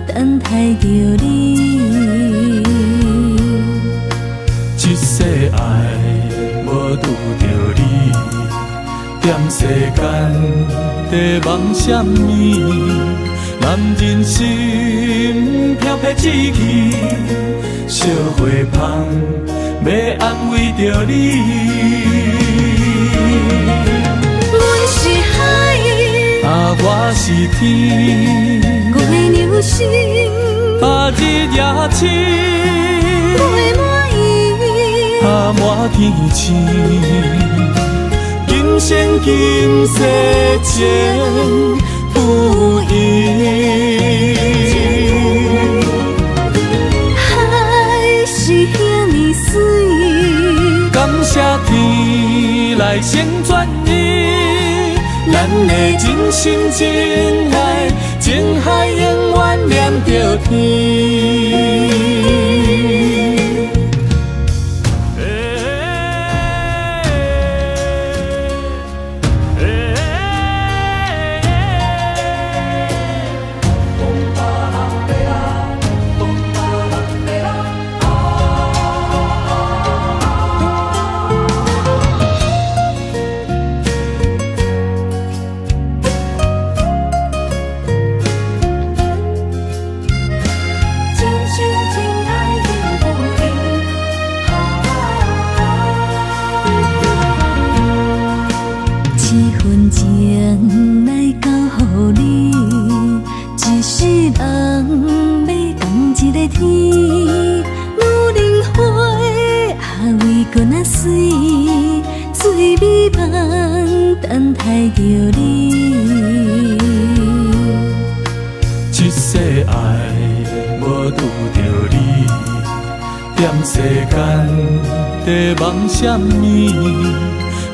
等待著你。這世愛無拄著你，踮世間在望啥物？男人心飘飘志气，惜花芳欲安慰著你。阮是海，啊，我是天，月娘心，啊，日夜星，月满意，啊，满天星，今生今世情不移。海是遐呢媠，感謝天來成全伊，咱的真心真愛，情海永遠連著天。真心真愛永不移。這份情來交予你，一世人欲仝一个天。女人花也为阁若媠，最美梦等待著你。這世愛無拄著你，踮世間在望啥物？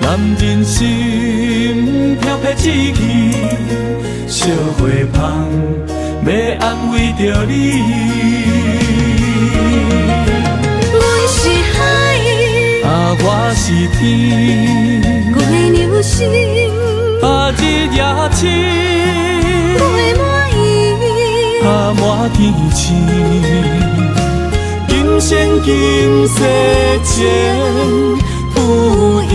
男人心飘飘志气，惜花芳欲安慰著你。阮是海，啊，我是天，月娘心，啊，日夜星，月满意，啊，滿天星，今生今世情不移。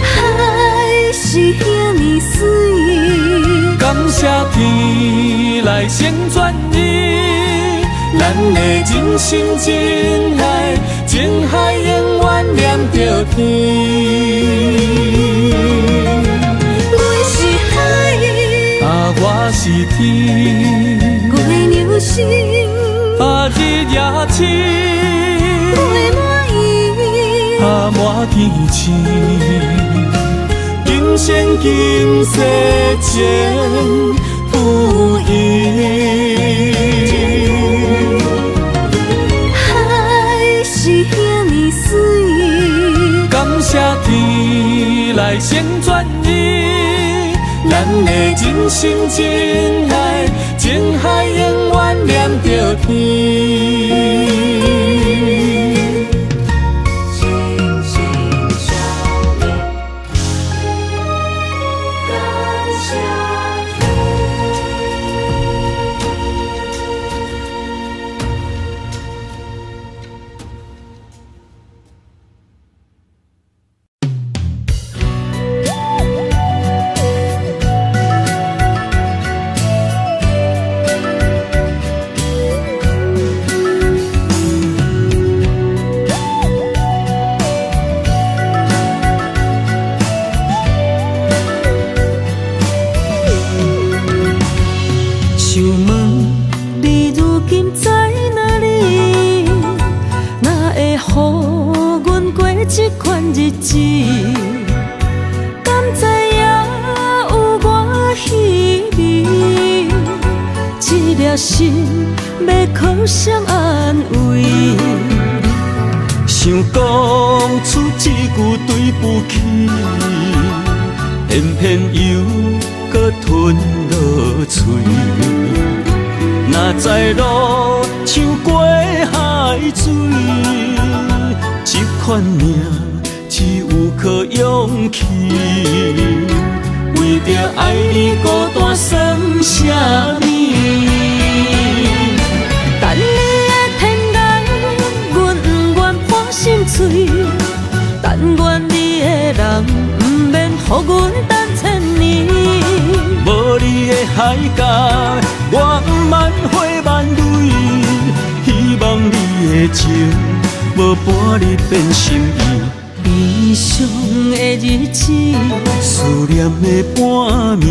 海是遐呢媠，感謝天來成全伊，咱的真心真愛，情海永遠連著天。阮是海，啊，我是天，月娘心，啊，日夜星，月满意，啊，滿天星，今生今世情不移。海是遐呢媠，感謝天來成全伊，咱的真心真愛，情海永遠連著天。心心相印，感謝天。想问你如今在哪里？哪会予阮过这款日子？敢知影有偌稀微？这粒心欲靠谁安慰？想讲出这句對不起，偏偏又閣吞落喙。哪知路像過海水，這款命只有靠勇氣。為著愛你孤單愿你的人，毋免予阮等千年。无你的海角，我毋茫花万蕊。希望你的情，无半日变心意。悲伤的日子，思念的半暝，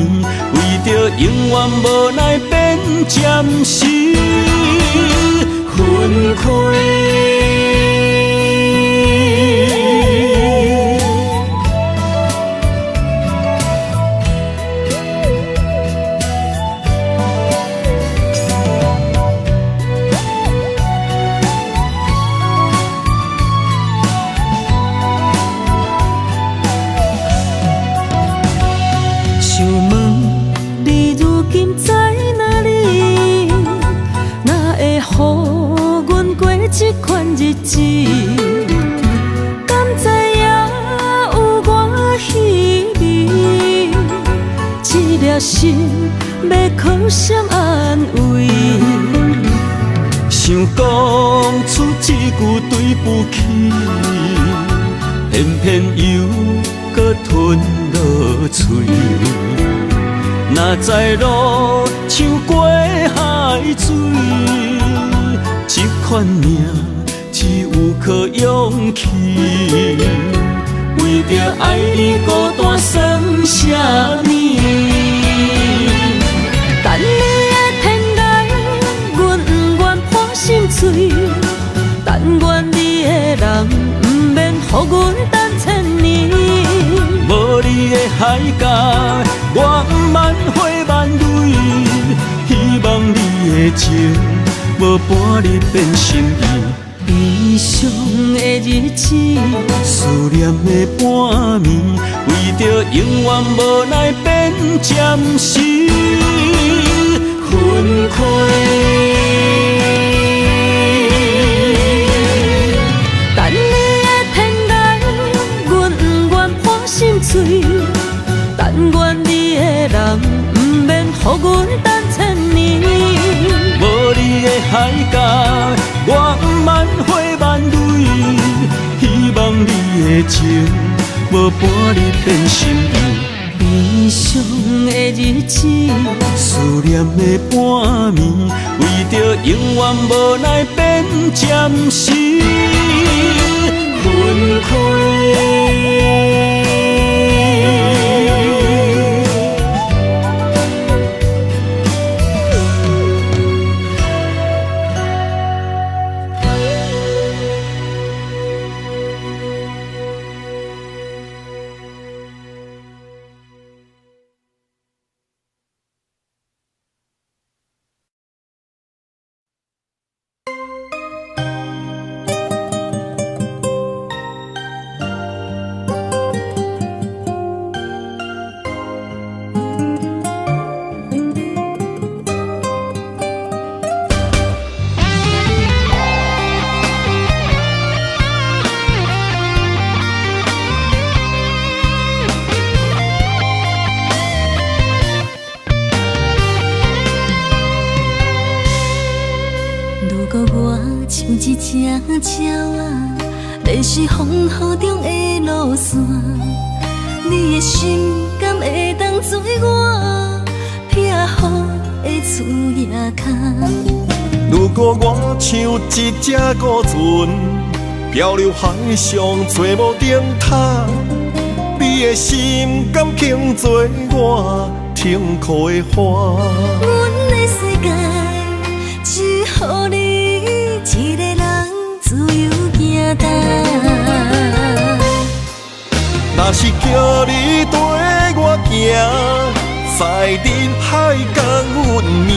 为著永远无奈变暂时分开。想问你如今在哪里？哪会予阮过这款日子？敢知影有偌稀微？这粒心欲靠谁安慰？想讲出这句对不起，偏偏又阁吞落喙。哪知路像过海水，这款命只有靠勇气。为著爱你孤单算啥物？等你的天涯，阮不愿破心碎。但愿你的人，毋免予阮等千年。无你的海角，我毋茫花万蕊。希望你的情，无半日变心意。悲伤的日子，思念的半暝，为著永远无奈变暂时分开。等你的天涯，阮不愿破心碎。但愿你的人，毋免予阮等千年。无你的海角，我毋茫花万蕊。希望你的情，无半日变心意。悲伤的日子，思念的半暝，为著永远无奈变暂时分开。如果我像一只鸟仔，迷失风雨中的路线，你的心敢会当做我避雨的厝仔跤？如果我像一只孤船，漂流海上找无灯塔，你的心敢肯做我停靠的岸？阮的世界只予你一个人自由行动。若是叫你缀我行，在人海共阮命，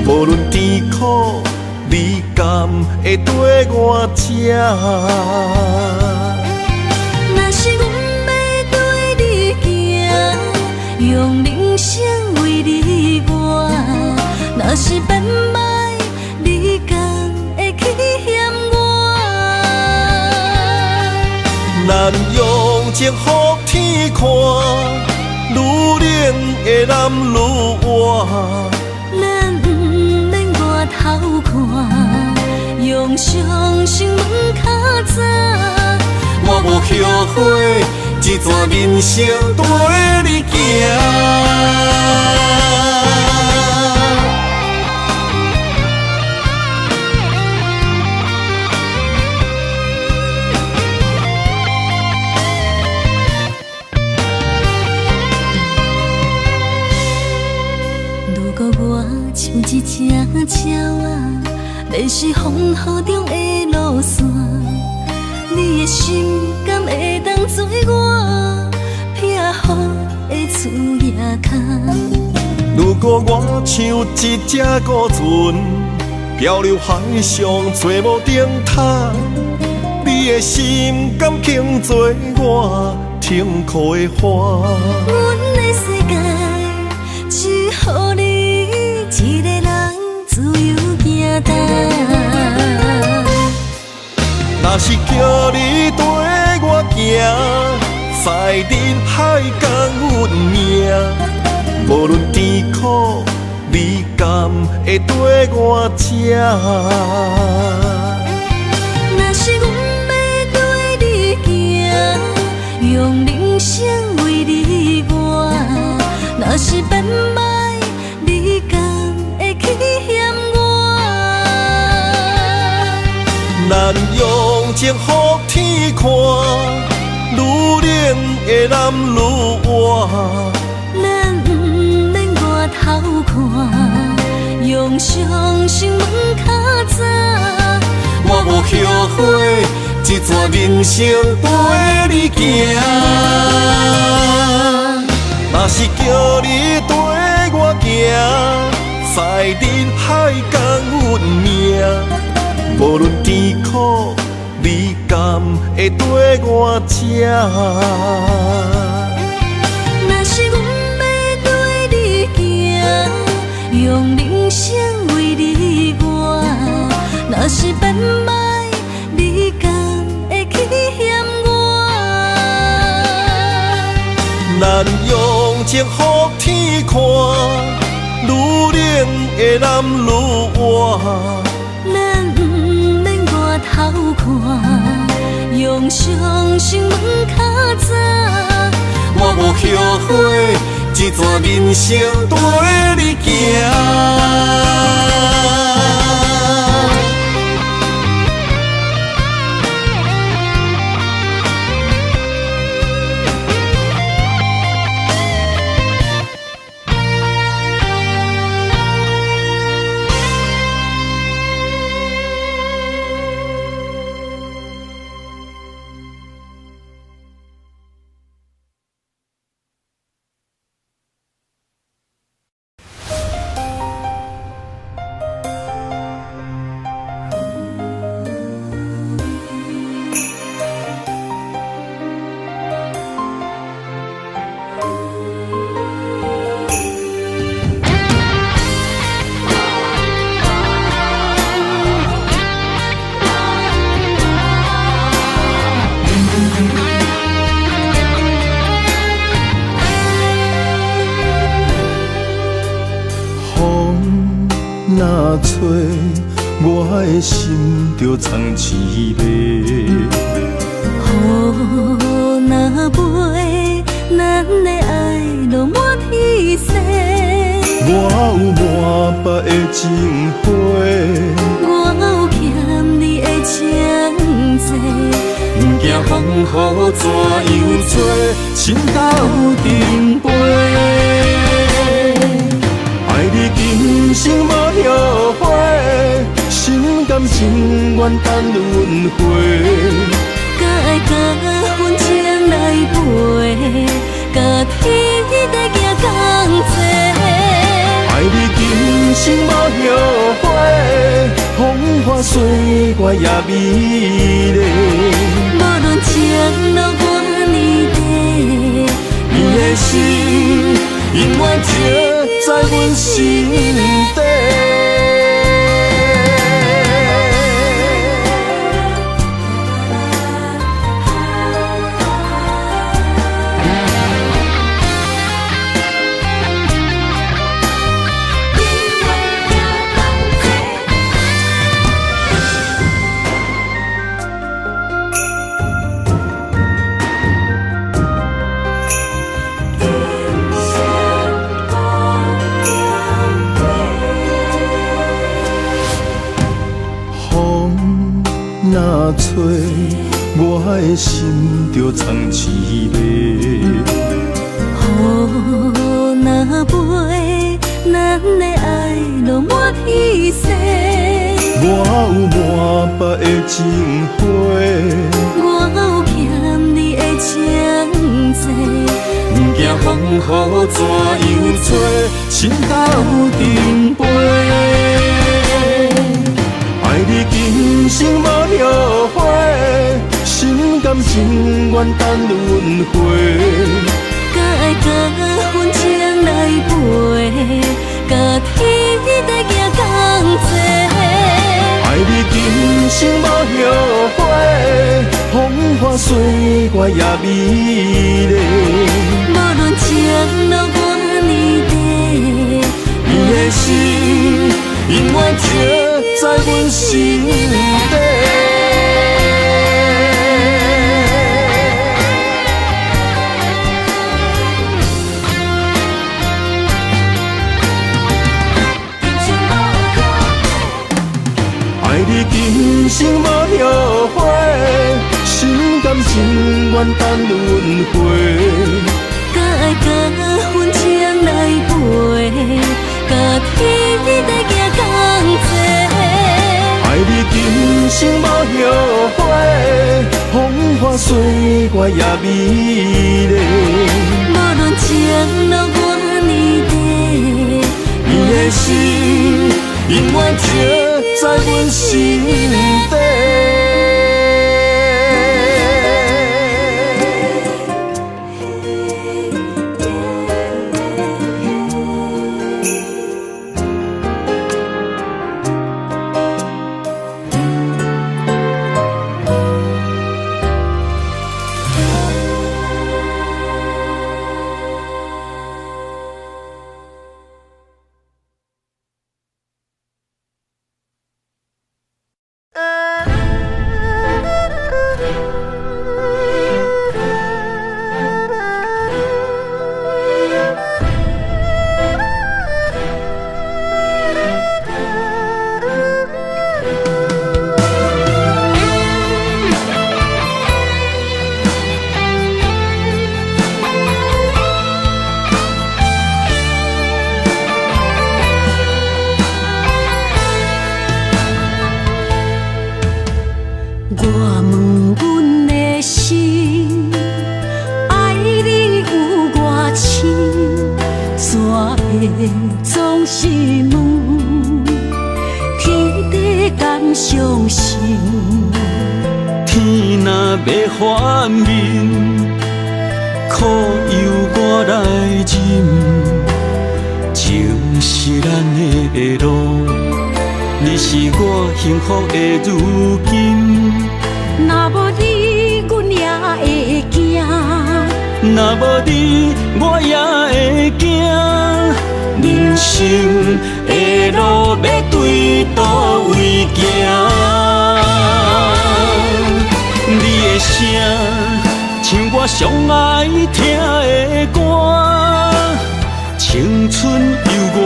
无论甜苦，你敢会缀我这？若是阮欲缀你行，用人生为你活；若是变歹，你敢会去嫌我？咱用情予天看，愈冷的男愈活。咱毋免外头看，用双心问较早。我我無後悔，這逝人生綴你行。如果我像一隻鳥仔，迷失風雨中的路線，你的心敢會當做我避雨的厝仔跤？如果我像一隻孤船，漂流海上找無燈塔，你的心敢肯做我停靠的岸？阮的世界只予你一个人自由行動。若是叫你綴我行，在人海共阮命，無論甜苦，你敢會綴我這？若是阮欲綴你行，用人生為你活；若是變歹，你敢會去嫌我？咱用情予天看，愈冷的男愈活。咱毋免外頭看，用相信問較早。我無後悔，這逝人生綴你行。若是叫你綴我行，在人海共阮命，無論甜苦，你敢會綴我這？若是阮欲綴你行，用人生為你活；若是變歹，你敢會去嫌我？咱用情予天看，愈冷的男愈活。咱毋免外頭看，用相信問較早。我無後悔，這逝人生綴你行。若吹，我的心就藏凄迷。雨若飞，咱的爱落满天星。我有满腹的情花，我有欠你的情债。不惊风雨怎样吹，心斗阵飞。爱你今生无后悔，心甘情愿等轮回。敢爱敢恨情来陪，甲天地行仝齐。爱你今生无后悔，风花雪月也美丽。无论情路偌呢短，你的心永远停在阮心底。的心就藏凄迷。雨若飞，咱的爱落满天星。我有满腹的情话，我有欠你的情债。不惊风雨怎样吹，心斗阵飞。爱你今生无后悔，心甘情愿等轮回。甲爱甲分情来陪，甲天地行仝齐。爱你今生无后悔，风花雪月也美丽。无论情路偌呢短，你的心永远刻在阮心底。爱你今生无后悔，心甘情愿等轮回。甲爱甲分情来陪，甲天地行仝齐。爱你今生无后悔，风花雪月也美丽。无论情路偌呢短，你的心永远刻在阮心底。我问阮的心，爱你有偌深，怎会总是问天地敢相信？天若欲反面，苦由我来忍。情是咱的路，你是我幸福的如今。若无你，阮也会惊。若无你，我也会惊。人生的路欲对佗位行？你的声像我上爱听的歌，青春由我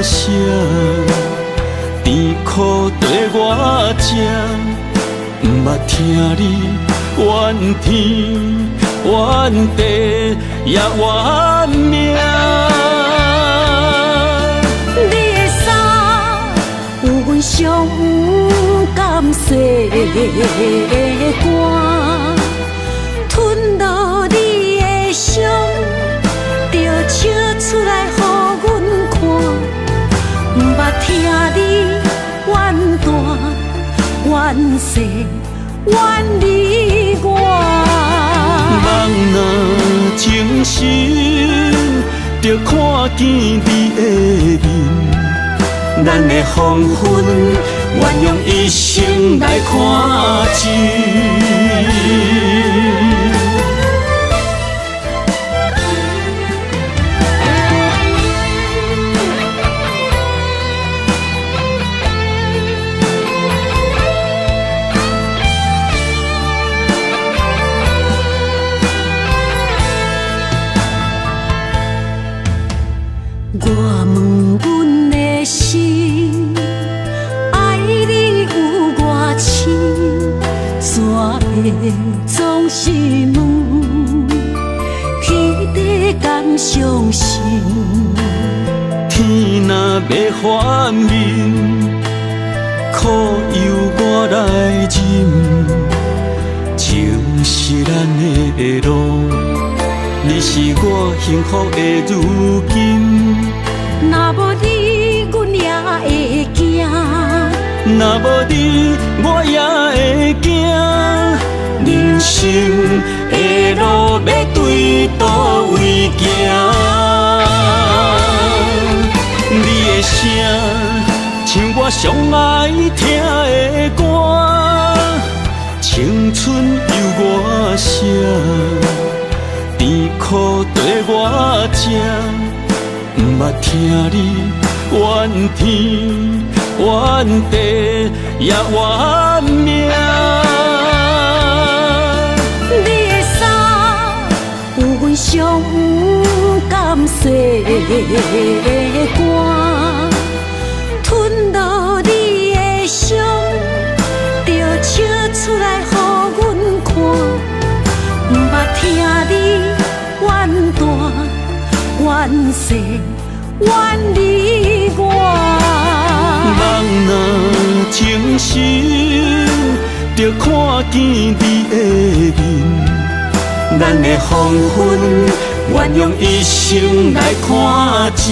写，甜苦缀我食。不捌听你怨天怨地也怨命。你的衫有阮上不甘洗的汗，吞落你的伤，就笑出来予阮看。不捌听你怨大怨细怨你我。梦若情深，就看见你的面。咱的黄昏，愿用一生来看尽。我问阮的心，爱你有偌深，怎会总是相信。天若欲反面，苦由我来忍。情是咱的路，你是我幸福的如今。若无你，阮也会惊。若无你，我也会惊。人生的路欲对佗位行？你的声像我上爱听的歌，青春由我写，甜苦缀我食。不捌听你怨天怨地也怨命。你的衫有阮上不甘洗的汗，吞落你的伤，就笑出来予阮看。不捌听你怨大怨细怨你我。梦若情深，就看见你的面。咱的黄昏，愿用一生来看真。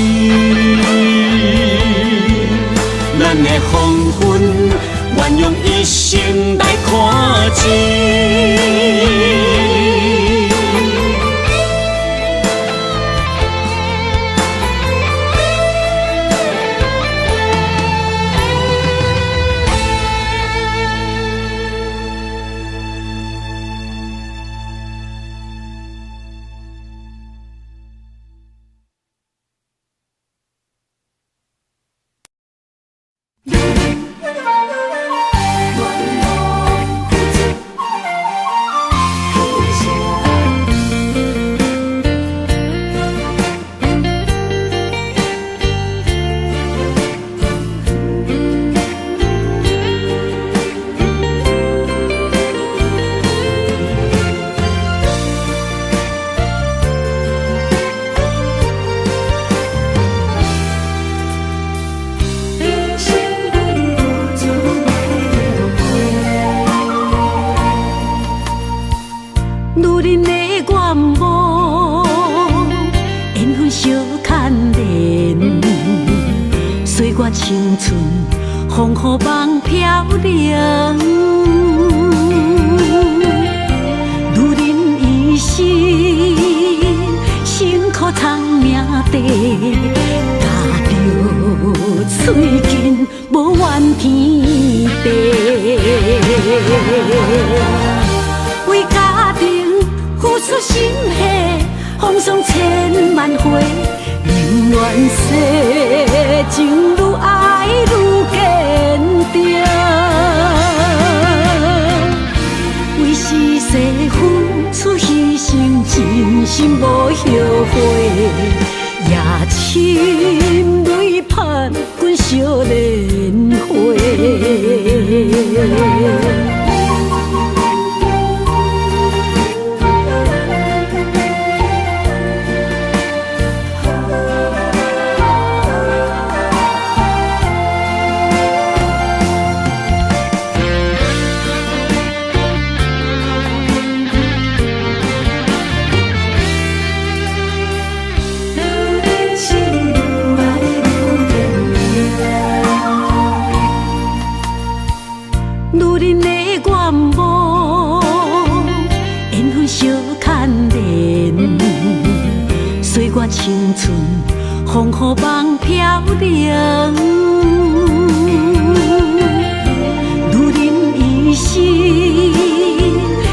咱的黄昏，愿用一生来看真。青春风雨梦飘零，女人一生辛苦藏命地，咬著喙紧无怨天地，为家庭付出心血，风霜千万回。宁愿世情愈爱愈坚定，为时势付出牺牲，真心无后悔，也深泪盼阮惜莲花。青春风雨梦飘零，女人一生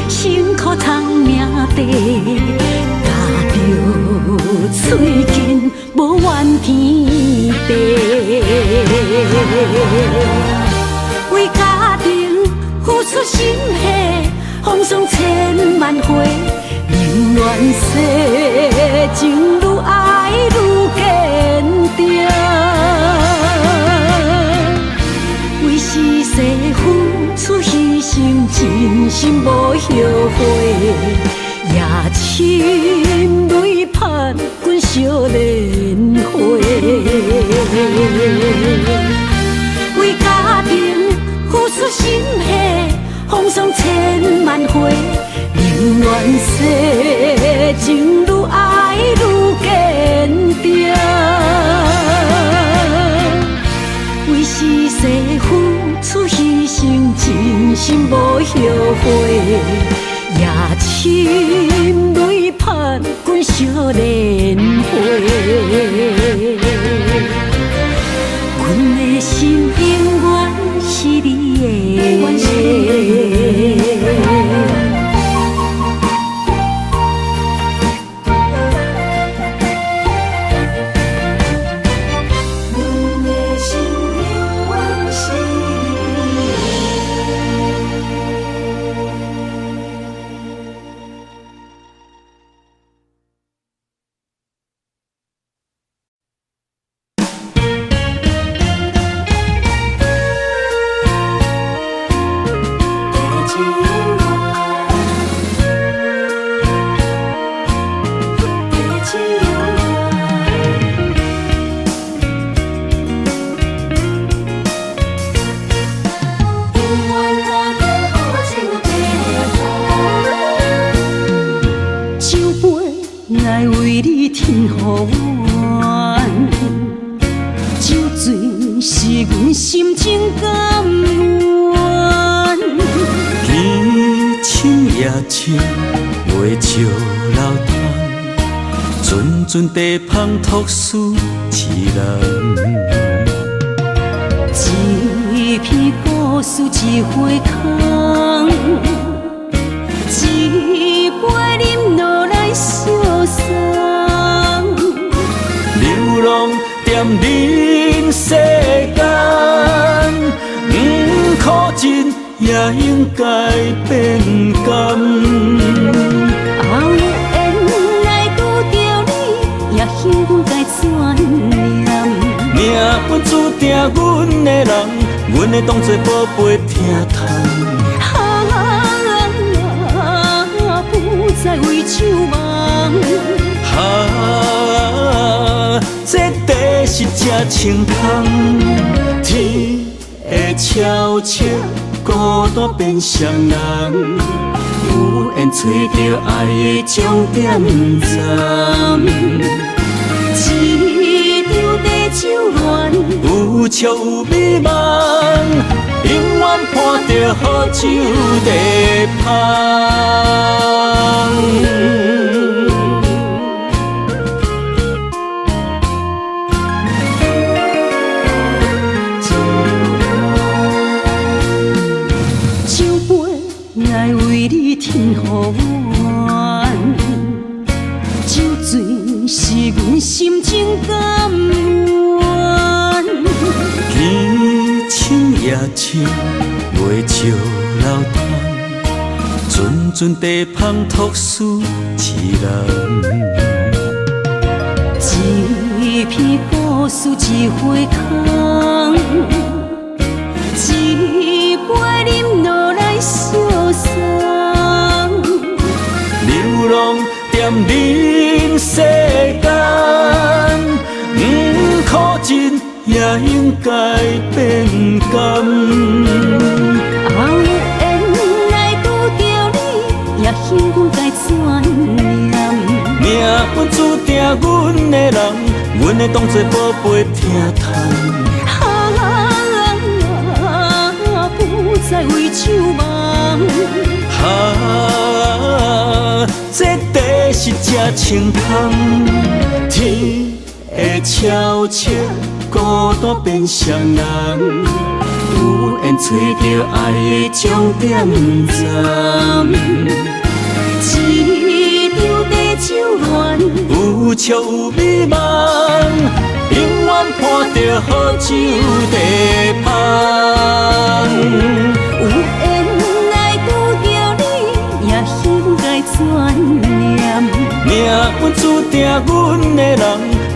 辛苦藏命地，咬著喙紧无怨天地，为家庭付出心血，风霜千万回。宁愿世情愈爱愈坚定，为时势付出牺牲，真心无后悔，也深泪淚盼阮惜蓮花。為家庭付出心血，風霜千萬回，寧願世情愈愛愈堅定。為時勢付出犧牲，真心無後悔，也深淚盼阮惜蓮花。阮的心永遠是你的。阵地芳托输一人，一篇故事一回空，一杯饮落来相送。流浪踮人世间，不苦尽也应该变甘。命运注定阮的人，阮会当作宝贝疼痛。啊，不再为酒梦。啊，这地是这清空，天会悄悄，孤单变双人，有缘找著爱的终点站。一场地酒恋，有笑有美梦，永远伴著好酒茶香。酒杯来为你添予阮，酒醉是阮心情甘愿。凄清夜深，袂笑流澹，阵阵地芳托输一人。一篇故事一回空，一杯饮落来相送。流浪踮人世间，不苦尽也应该变甘。有缘来拄著你，也许阮该转念。命运注定阮的人，阮会当作宝贝疼痛。啊，不再为酒梦。啊，这地是这清空，天会悄悄，孤单变双人，有缘找著爱的终点站。一场地酒恋，有笑有美梦，永远伴著好酒茶香。有缘来拄著你，也许该转念。命运注定阮的人，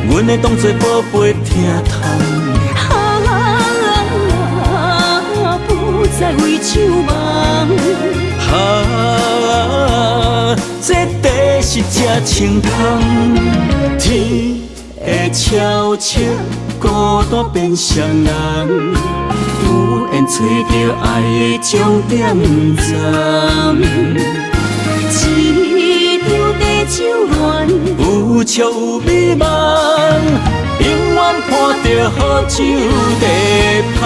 阮会当作宝贝疼痛。啊，不再为酒梦。啊，这地是是这清空。天会悄悄，孤单变双人，有缘找著爱的终点站。一场地酒恋，有笑有美梦，永远伴著好酒在芳。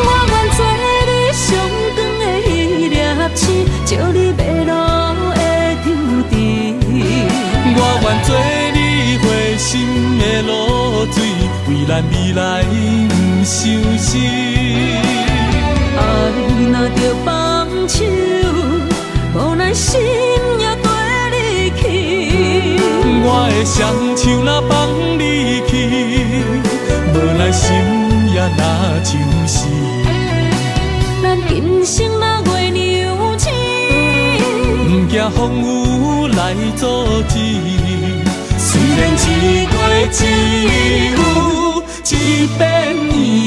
我愿做你上光的星，照你迷路的抽哧。我愿做你花心的露水，为咱未来不相死。爱若著放手，无奈心也跟你去。我的双手若放你去，无奈心也若像是。咱今生若月娘亲，不惊风雨来阻止。虽然一过只有一遍圆。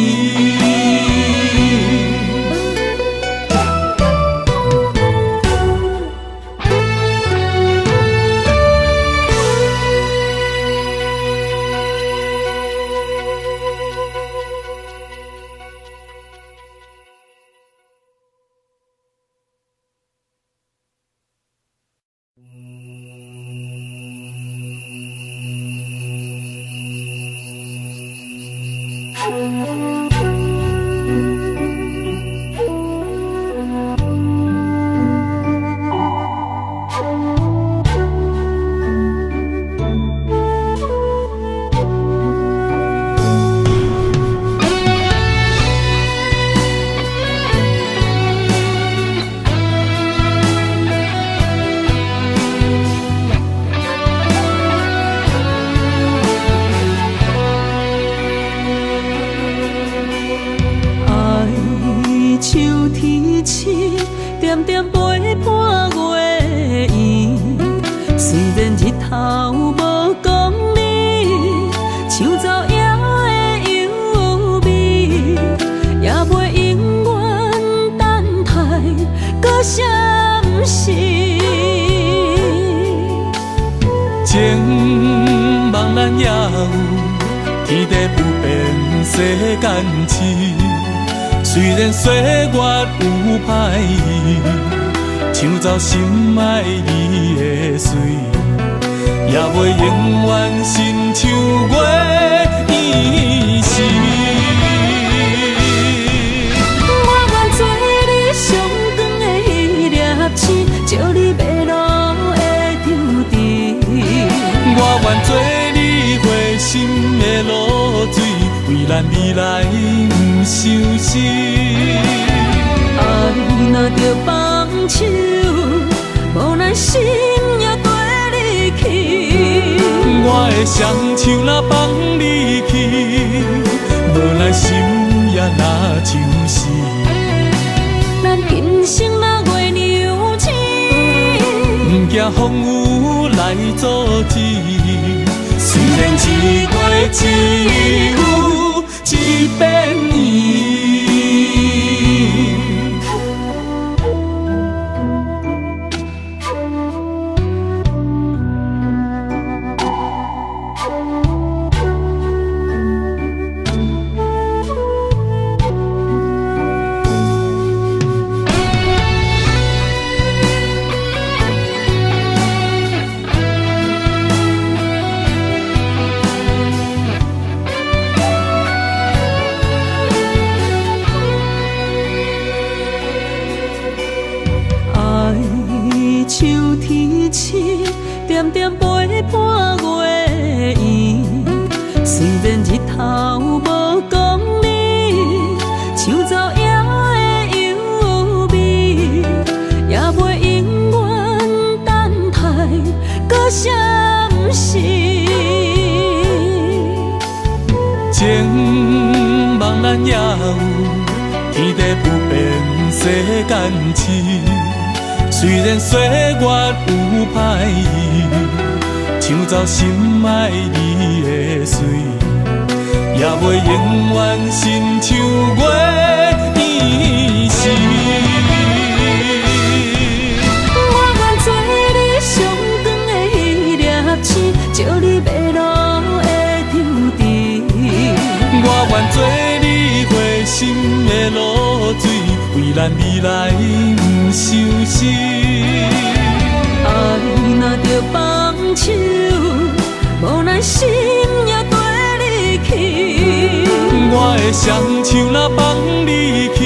双手若放你去，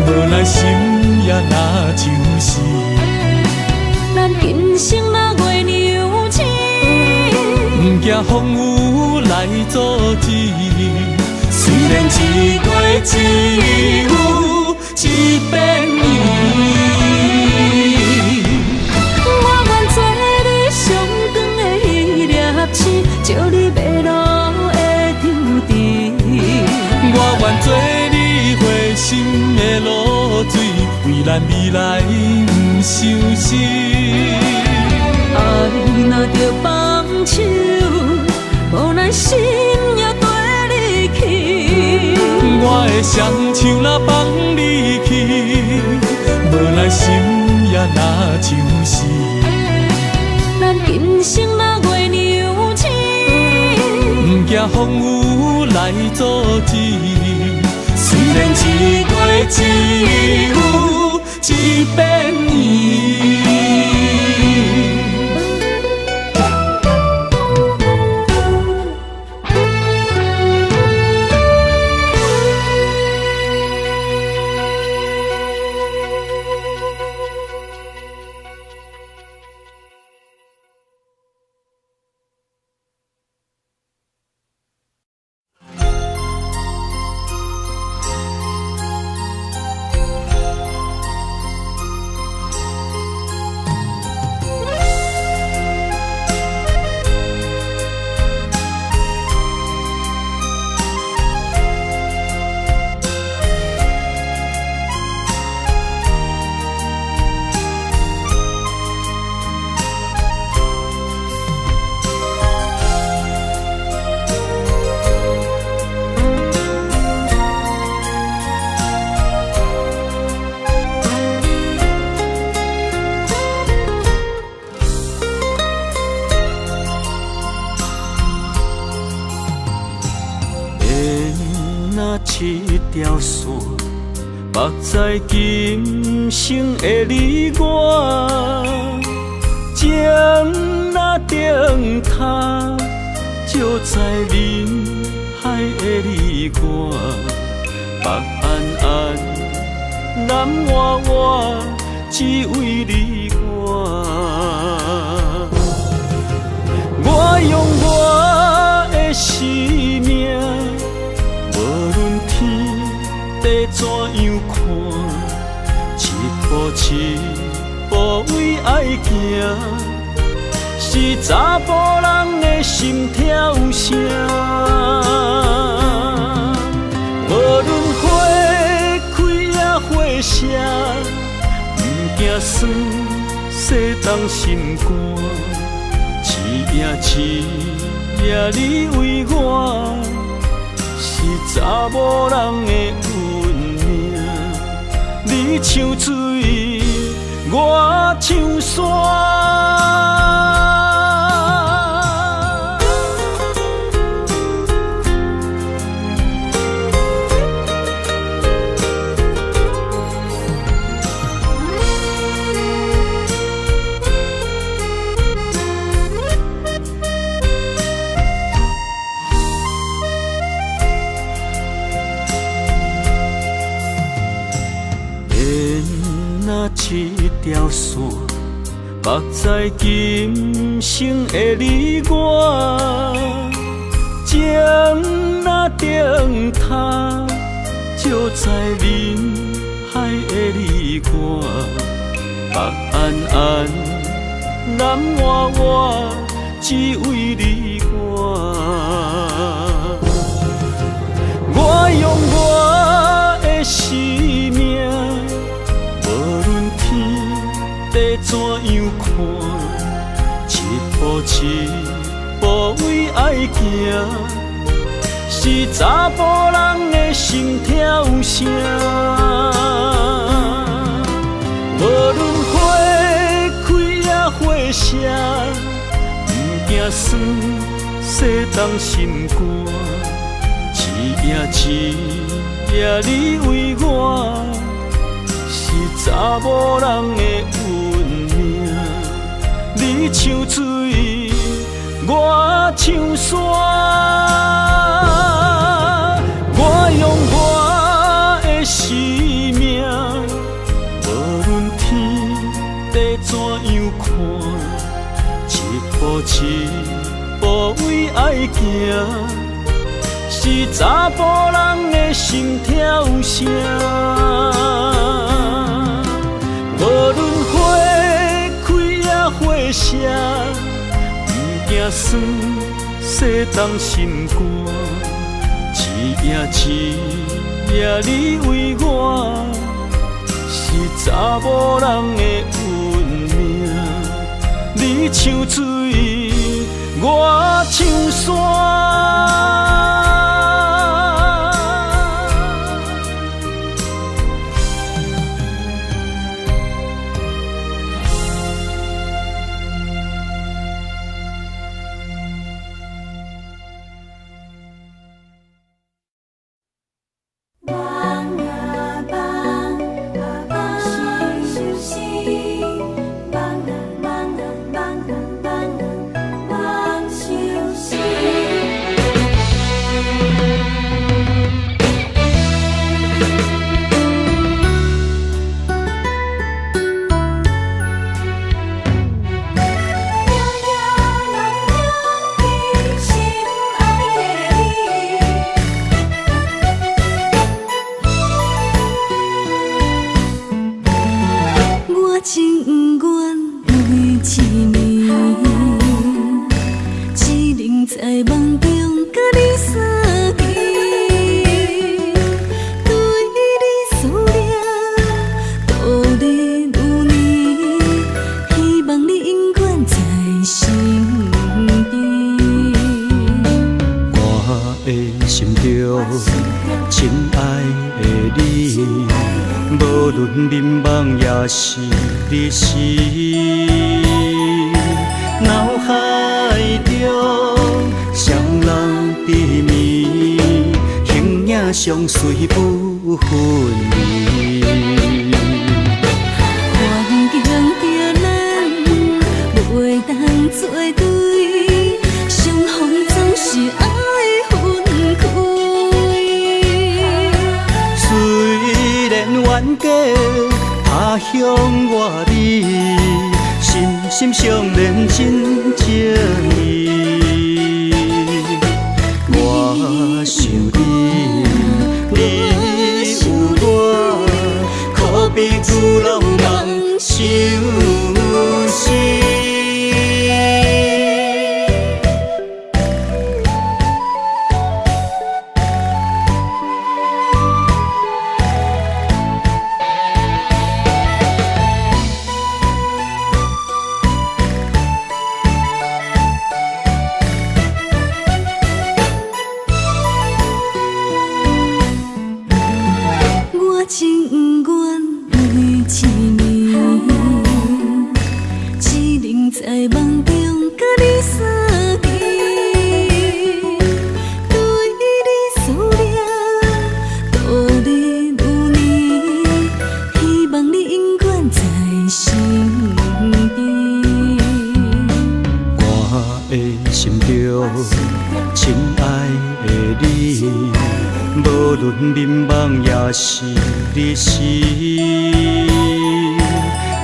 无奈心也若惊风雨來阻止。雖然一過只有一遍圓。我願做你上光的彼粒星，照你迷路的場地。我願做你回心的露水，為咱未來毋相死。愛若著放手，無奈心也綴你去。我的雙手若放你去，無奈心也若像死。咱今生若月娘親，毋驚風雨來阻止。雖然一過只有一遍圓。條線，縛在今生的你我，情若燈塔，照在人海的你我，北安安，南活活，只為你我。我用我的生命，無論天地怎樣看，一步一步為愛行，是查埔人的心跳聲。無論花開抑花謝，毋驚酸，世東心肝。一夜一夜你為我，是查某人的運命。你像水，我像山。一條線，縛在今生的你我，情若燈塔，照在人海的你我，北安安，南活活，只為你我。我用我的生命，怎樣看，一步一步為愛行，是查埔人的心跳聲。無論花開抑花謝，毋驚酸，世東心肝。一夜一夜你為我，是查某人的運命。你像水，我像山。我用我的生命，無論天地怎樣看，一步一步无位爱行，是查埔人的心跳声。无论花开抑花谢，毋惊酸，世东心肝。一夜一夜你为我，是查某人的运命。你像水，我像山。是日时，脑海中双人甜蜜，形影相随不分离。环境逼咱袂当作对，相逢总是爱分开。虽然冤家。他乡我你，心心相连真情意。我想你，你有我，可比巨浪梦相思。是日时，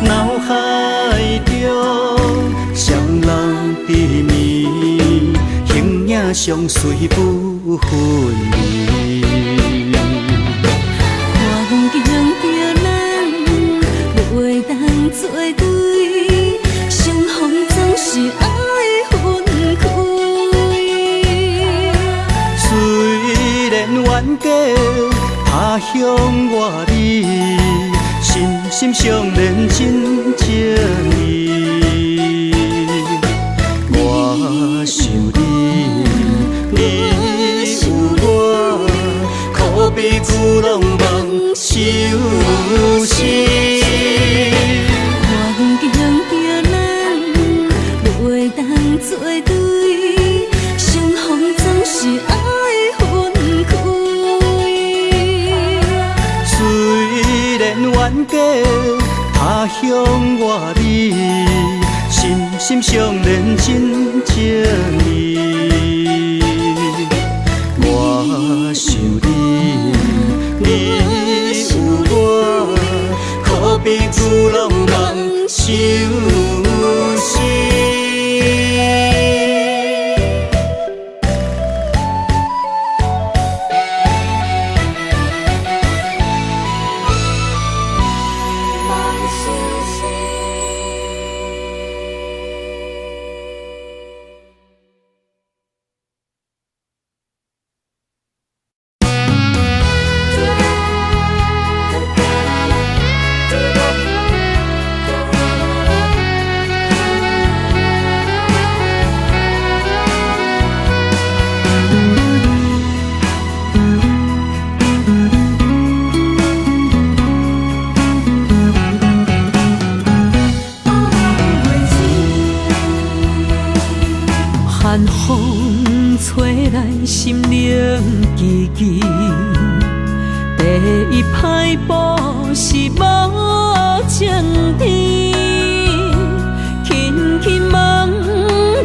脑海中双人甜蜜，形影相随不分离。环境逼咱袂当作对，相逢总是爱分开。虽然冤家。他乡我你，心心相连真情意。我想你，你有我，可比巨浪梦相思。环境逼咱袂当作对，相逢总是爱分开。虽然冤家，他乡我你，心心相连真情意。我想你，你有我，可比巨浪梦相思。寒風吹來，心冷吱吱。第一擺步是無情天，輕輕問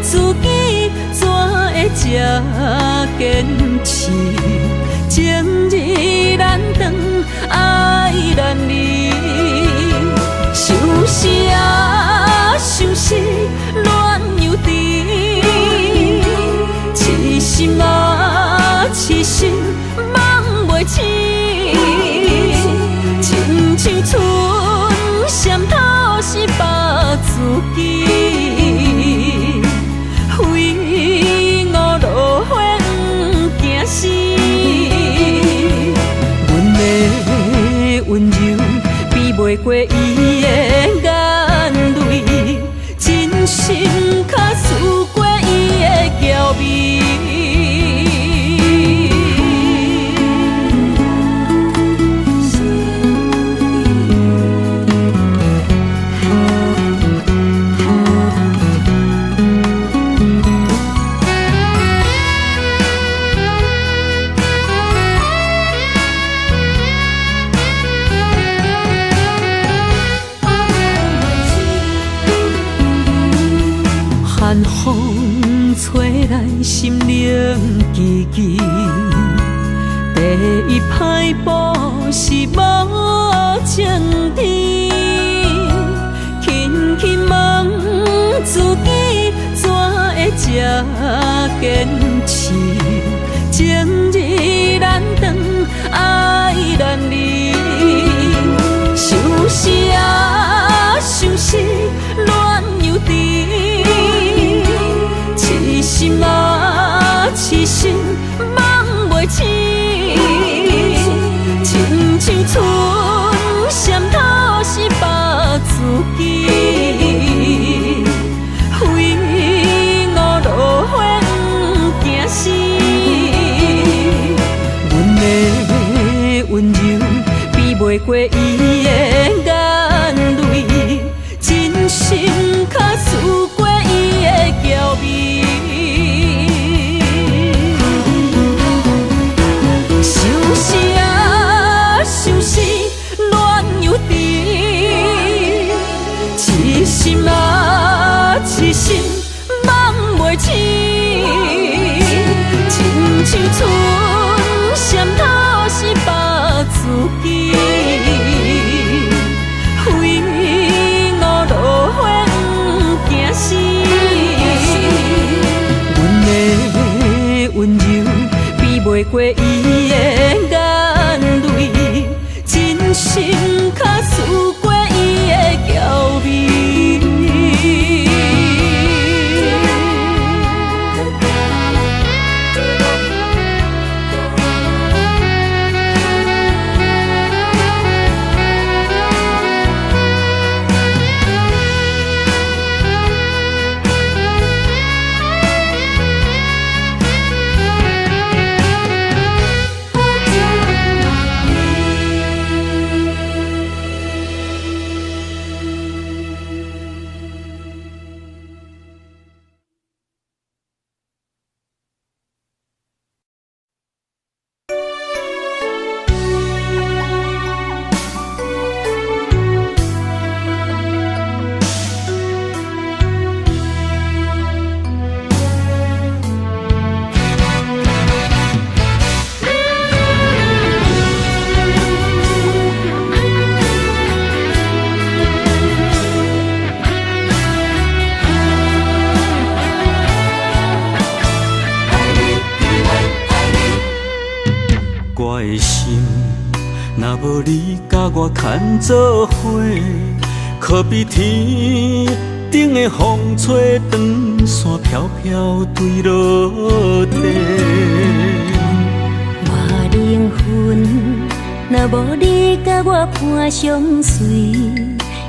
自己怎會這堅持？情字難斷，愛難離。相思啊，相思，戀又甜。痴心啊，痴心，梦袂醒。亲像春蝉透视别自己，为我落花不惊死。阮的温柔比袂过伊的眼泪，真心较输过伊的娇美。寒風吹來，心冷吱吱。第一擺步是無情天，輕輕問自己怎會這堅持？情字難斷，愛難離。相思啊，相思，戀又甜。痴心啊，痴心，梦袂醒。亲像春蝉透视别自己，为我落花不惊死。阮的温柔比袂过伊的眼泪，真心较输过伊的娇美。相思啊，相思，恋又甜。痴心啊，痴心，梦袂醒。亲像春蝉透视别自己，为我落花不惊死。阮的温柔比袂过伊的眼泪，真心较输过伊的娇美。我的心，若無你佮我牽做伙，可比天顶的风吹长线飘飘坠落地。我灵魂若无你佮我伴相随，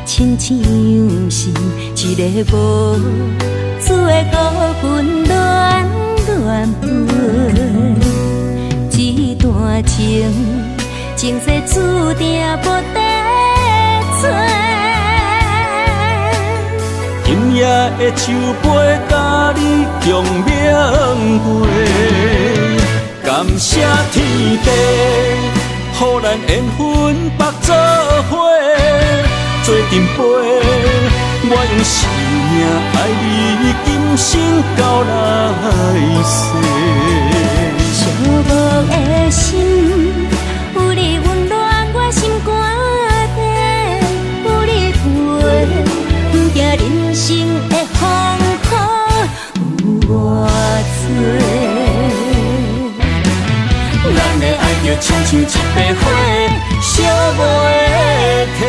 亲像是一个无主的孤魂乱乱飞。这段情，情世注定无得找。今夜的酒杯，佮你共饮杯，感谢天地，予咱缘分缚做伙，做阵飞。我用生命爱你，今生到来世。寂寞的心，有你温暖我心肝底，有你陪，不惊人生的风雨有偌济。咱的爱就亲像一把火，烧袂退。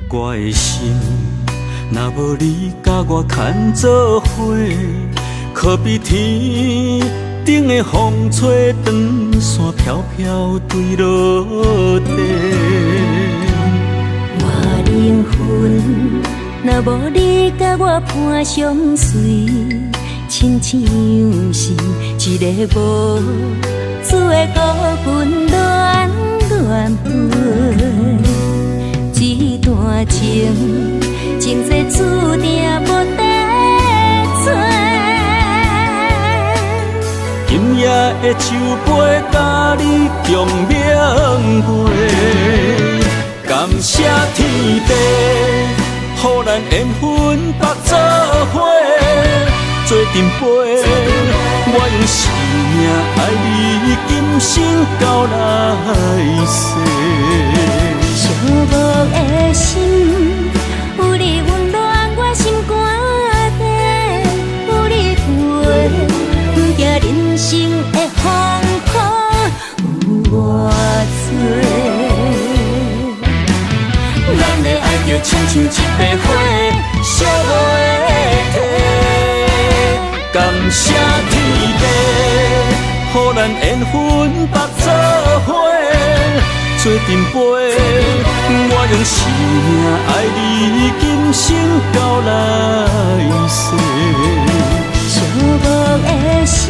我的心，若无你佮我牵做伙，可比天顶的风吹长线飘飘坠落地。我灵魂若无你佮我伴相随，亲像是一个无主的孤魂乱乱飞。这段情，情世注定无得找。今夜的酒杯，佮你共饮杯，感谢天地，予咱缘分缚做伙，做阵飞。我用生命爱你，今生到来世。寂寞的心，有你温暖我心肝底，有你陪，不惊人生的风雨有偌济。咱的爱就亲像一把火，烧袂退。感谢天地，予咱缘分缚做伙，做阵飞。我用生命爱你，今生到来世。寂寞的心，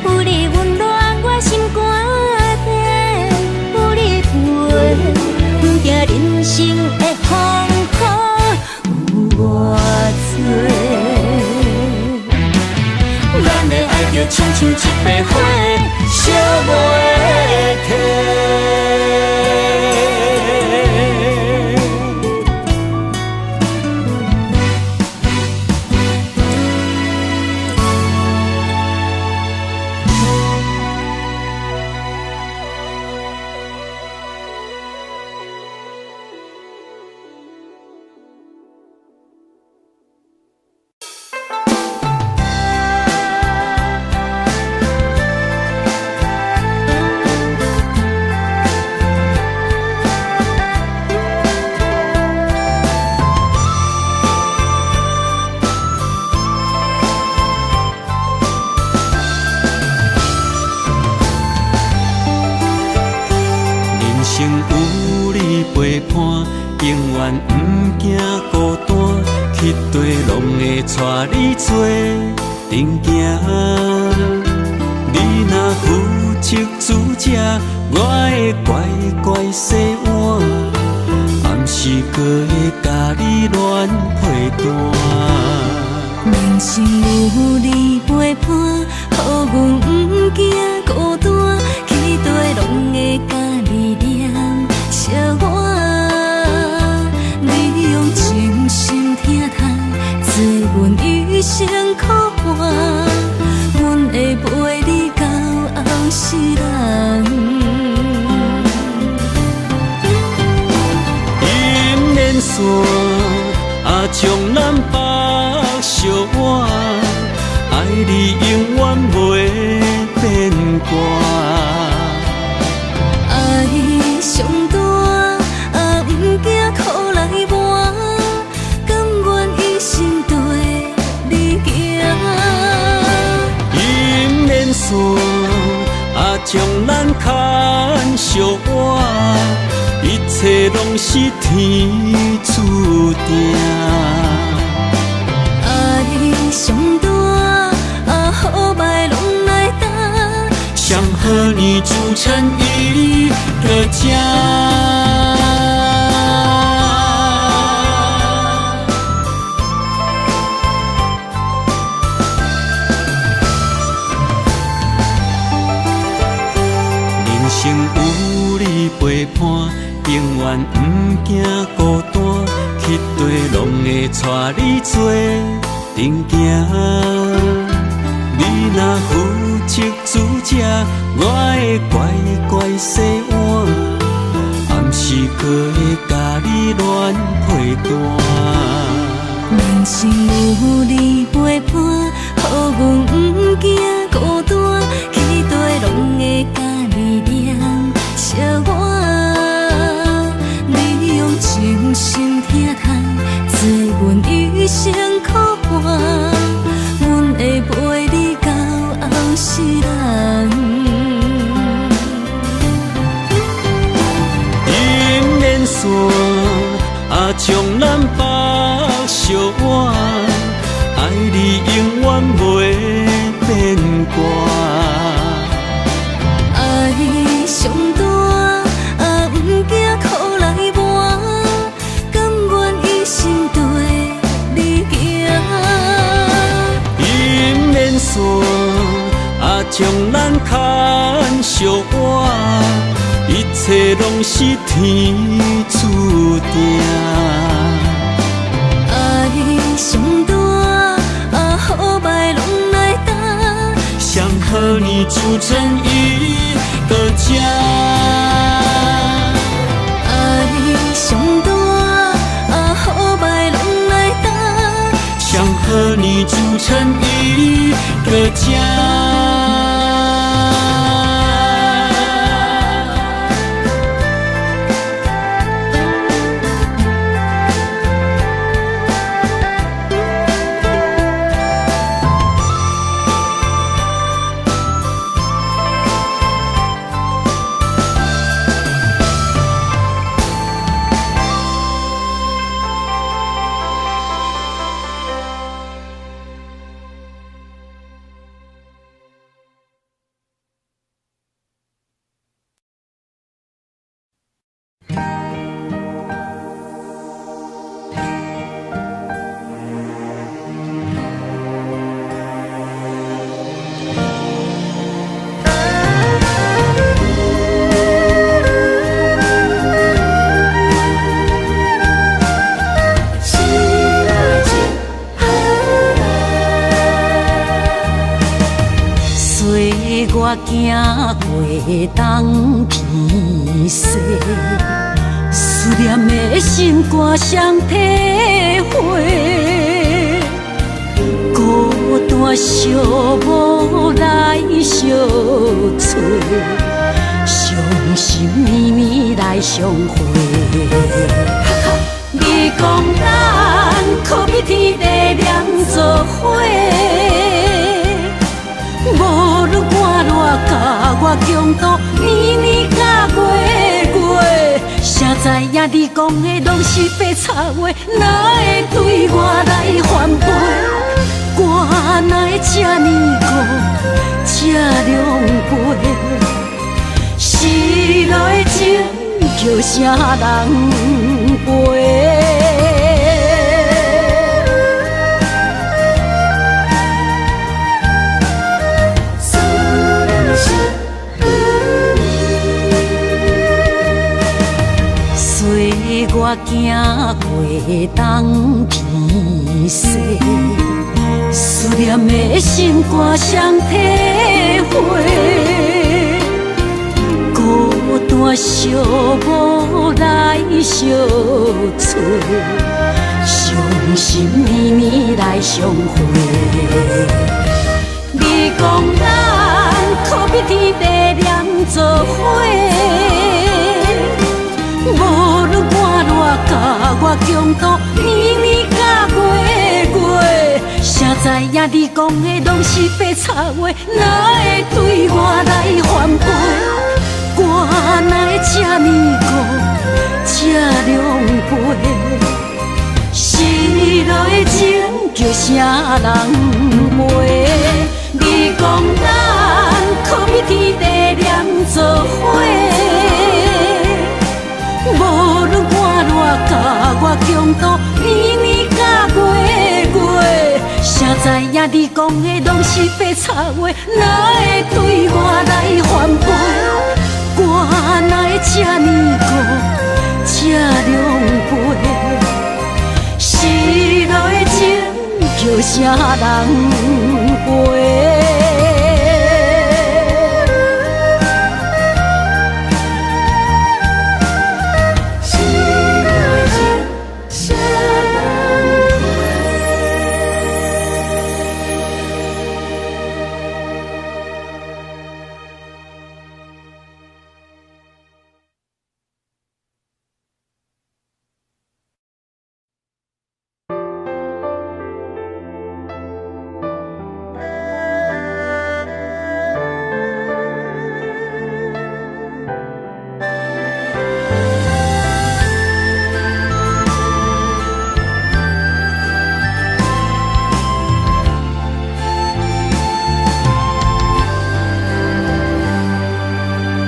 有你温暖我心肝底，有你陪，不惊人生的风雨有偌济。咱的爱就亲像一把火，烧袂退。世人。姻缘线啊，将南北相挽，爱你永远袂变卦。爱上大啊，毋惊苦来磨，甘愿一生缀你行。姻缘线啊，将咱牵相挽，一切拢是天注定。爱上大啊，好歹拢来担，想和你组成一个家。人生有你陪伴，永远毋惊孤单，去綴拢会带你做阵行。你若负责煮食，我会乖乖洗碗，暗时阁会共你暖被单。人生有你陪伴，予阮毋惊孤单，去綴拢会共你黏相偎。你用真心疼痛，做阮一生苦伴，阮会陪你到后世人。姻缘线啊，将南北相挽，爱你永远袂变卦。爱上大啊，毋惊苦来磨，甘愿一生缀你行。姻缘线啊，将咱牵相挽，一切拢是天注定。爱上大啊，好歹拢来担，想和你组成一个家。爱上大啊，好歹拢来担，想和你组成一个家。岁月行过东天西，思念的心肝谁体会？孤单寂寞来相找，伤心绵绵来相会。你讲咱可比天地连做伙。无论寒热甲我强度，年年甲月月，谁知影你讲的拢是白贼话，哪会对我来反背？我哪会这呢孤，这狼狈？失落的情叫啥人陪？岁月行过东天西，思念的心肝谁体会？换寂寞来相找，伤心年年来相会。你講咱可比天地連做伙，無論寒熱佮我強度，年年佮月月。誰知影你講的攏是白賊話，哪會對我來反背？我哪會這呢孤，這狼狽？失落的情叫啥人陪？你講咱可比天地連做伙，無論寒熱佮我強度，年年佮月月。誰知影你講的攏是白賊話，哪會對我來反背？我哪會這呢孤，這狼狽？失落的情叫啥人陪？失落的情啥人陪？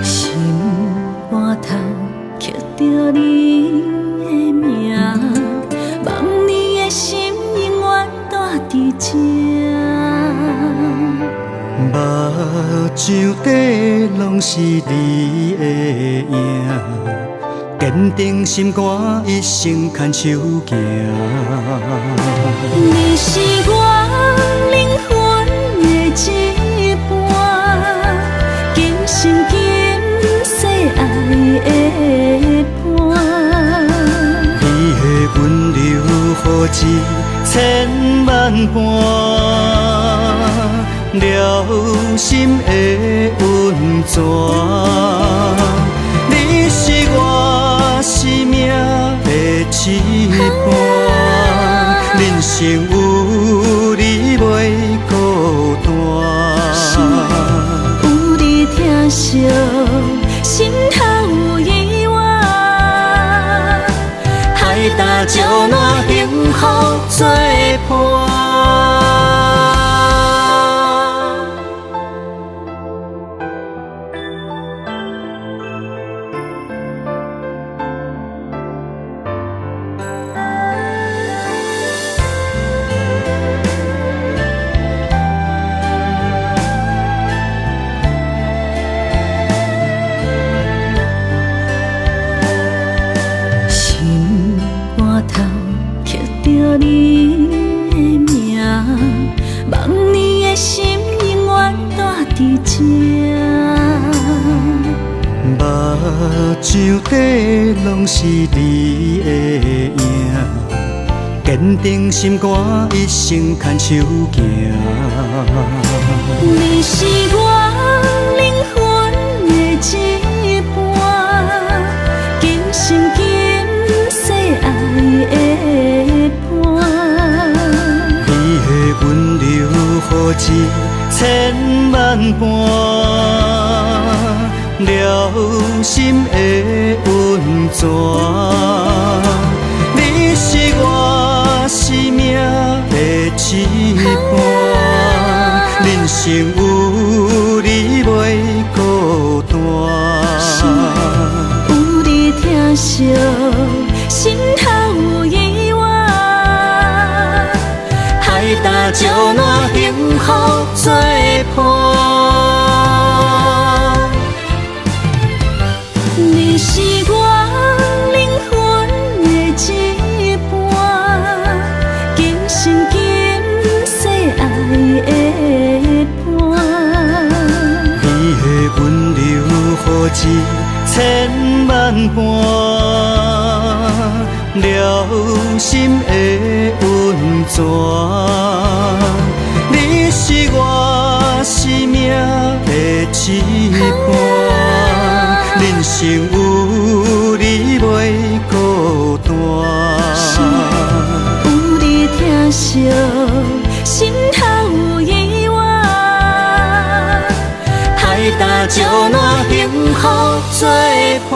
心肝頭刻著你的名，望你的心永遠住佇這。目睭底攏是你的影，堅定心肝一生牽手行。你是我靈魂的一半，今生今世愛的伴。你的溫柔予一千萬般，療心的溫泉。你是我生命的一半，人生有你袂孤單。有你疼惜，心頭有依偎。海搭石烂幸福作伴。心肝頭刻著你的名，望你的心永遠住佇這。目睭底攏是你的影，堅定心肝一生牽手行。你是我靈魂的一半，今生今世愛的伴。你的溫柔予一千萬般，療心的溫泉。你是我生命的一半，人生有你袂孤單。有你疼惜，心頭有依偎。海搭石烂幸福作伴。你是我靈魂的一半，今生今世愛的伴。你的溫柔予一千千萬般，療心的溫泉。你是我生命的一半，人生有你袂孤單。有你疼惜，心頭有意外。海呾石爛，幸福作伴。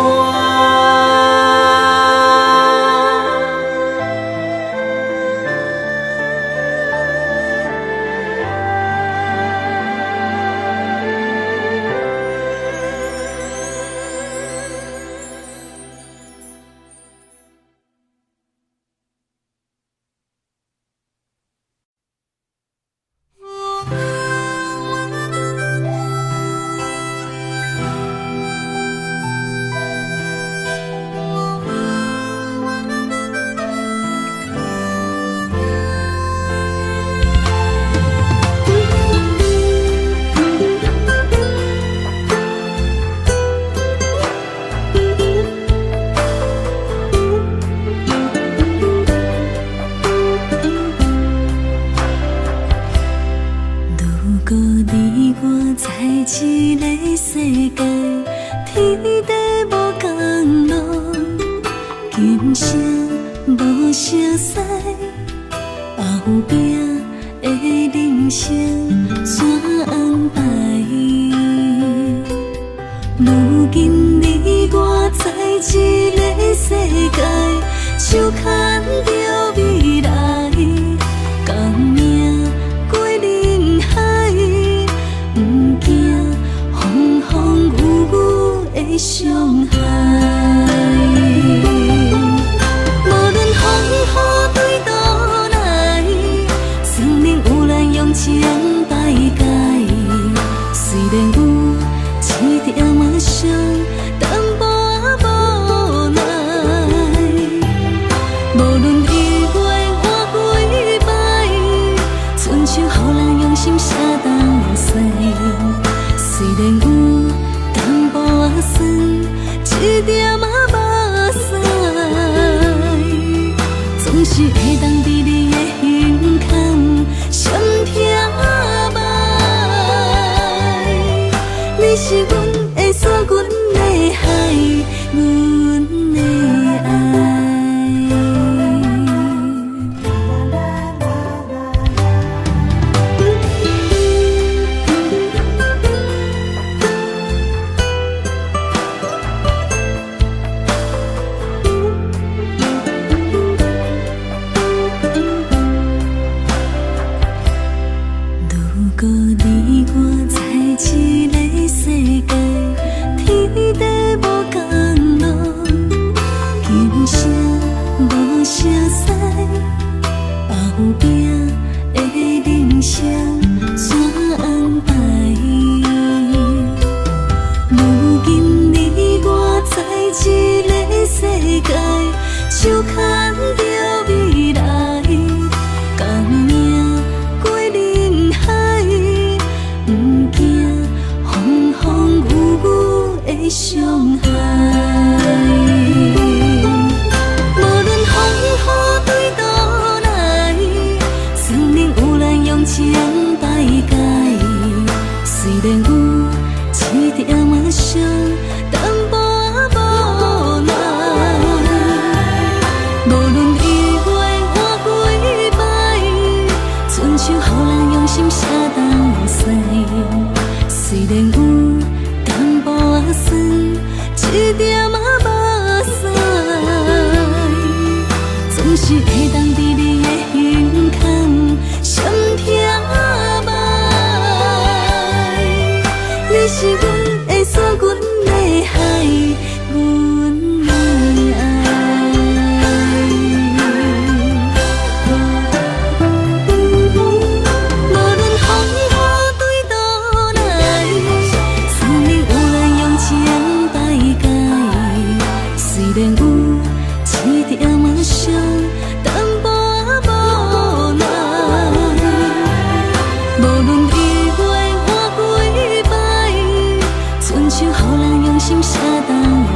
心寫東西。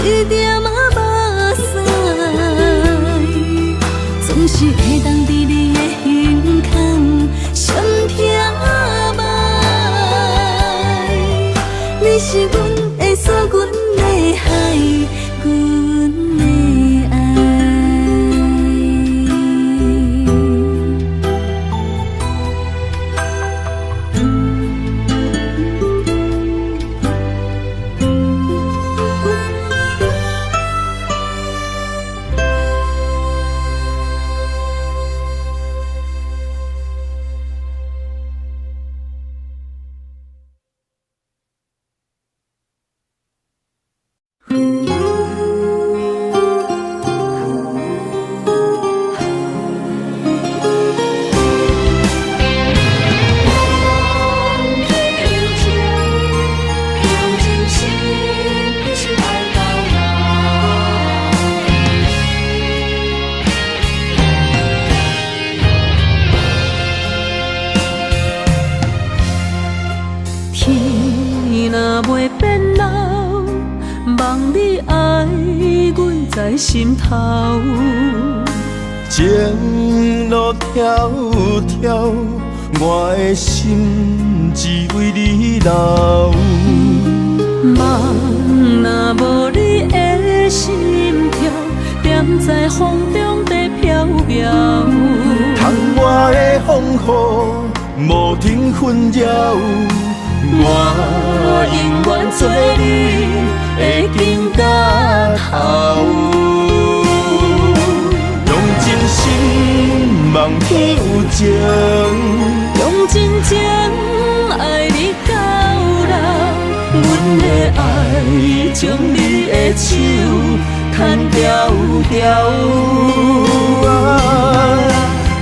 一點仔目屎，總是會當佇你的胸坎心疼埋。你是阮的山，阮的海，阮的愛。天若袂變老，望你愛阮在心頭。情路迢迢，我的心只為你留。夢若無你的心跳，踮在風中在飄搖。窗外的風雨無停紛擾，我永遠做你的肩胛頭。用真心望天有情，用真情愛你到老，阮的愛將你的手牽牢牢。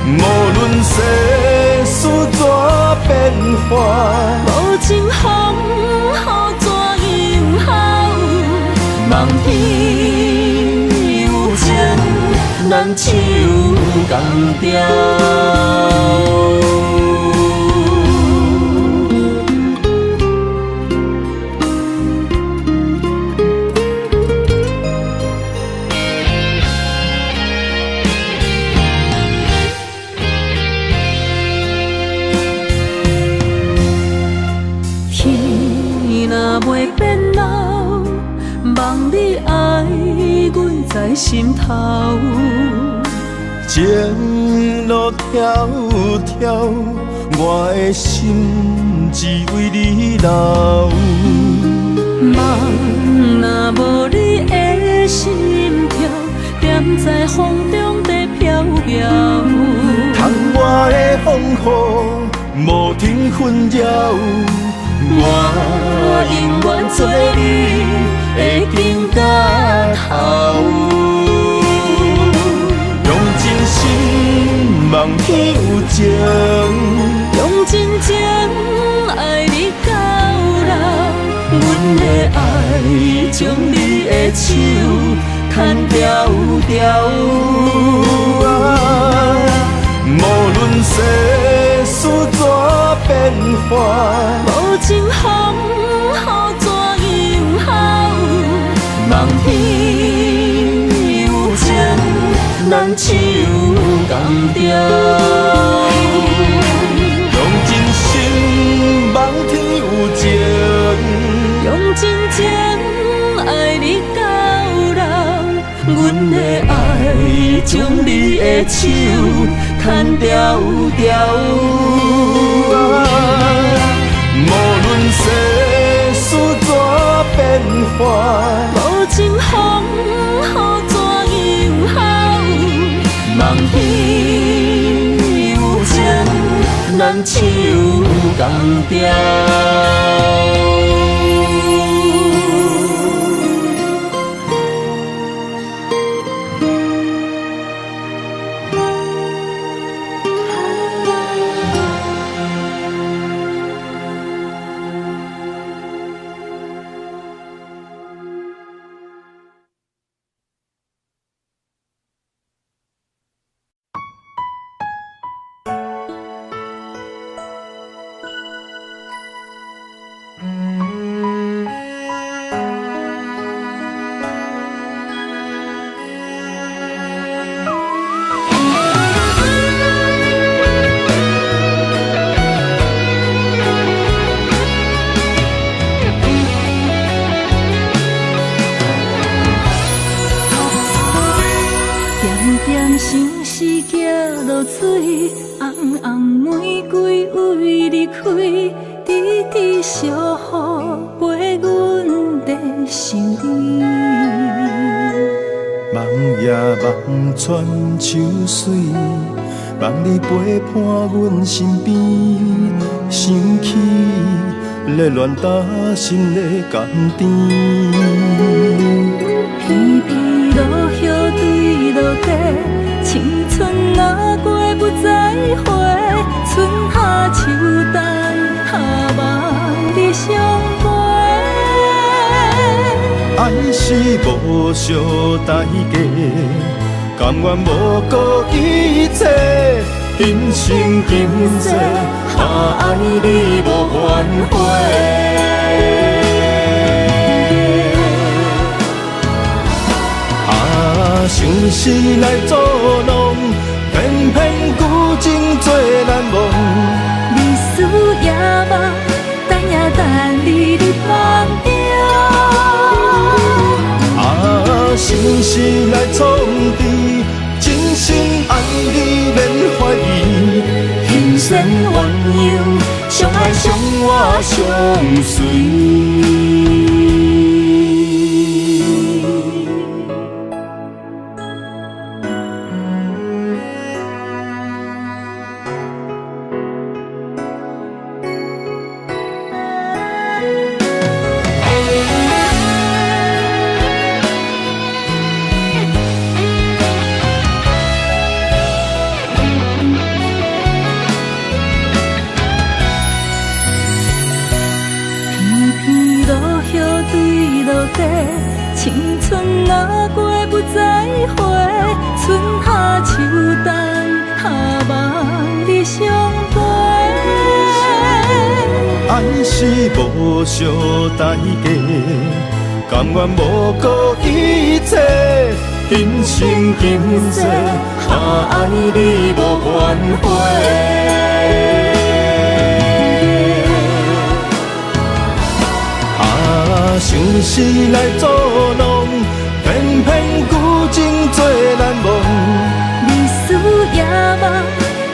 無論世事怎變化，無情風雨怎樣好，望天有情，咱手仝牢。天若袂變老，望你愛阮在心頭。情路迢迢，我的心只為你留。夢若無你的心跳，踮在風中在飄搖。窗外的風雨無停紛擾，我永遠做你的肩胛頭。用真心望天有情，用真情愛你到老，阮的愛將你的手牽牢牢。無論世事怎變化，無情風雨怎樣好，望天有情，咱手仝牢。用真心望天有情，用真情愛你到老，阮的愛將你的手牽牢牢。無論世事怎變化，無情風雨怎樣好，望天有情，咱手仝牢。相思寄落水，红红玫瑰为你开，栀栀小雨陪阮在想你。梦也梦穿秋水，望你陪伴阮身边，想起热恋担心的甘甜。片片落叶对落地，青春若过不再回，春夏秋冬，哈望你相陪。爱是无相代价，甘愿无顾一切，今生今世，啊爱你无反悔。啊，相思来作弄，偏偏旧情做难忘。日思夜梦，等呀等你入梦中。啊，相思来创治，真心爱你免怀疑。行善鸳鸯，相爱相活相随。青春若过不再回，春夏秋冬，哈望你相陪。爱是无相代价，甘愿无顾一切，今生今世，啊爱你无反悔。相思来作弄，偏偏旧情做难忘。日思夜梦，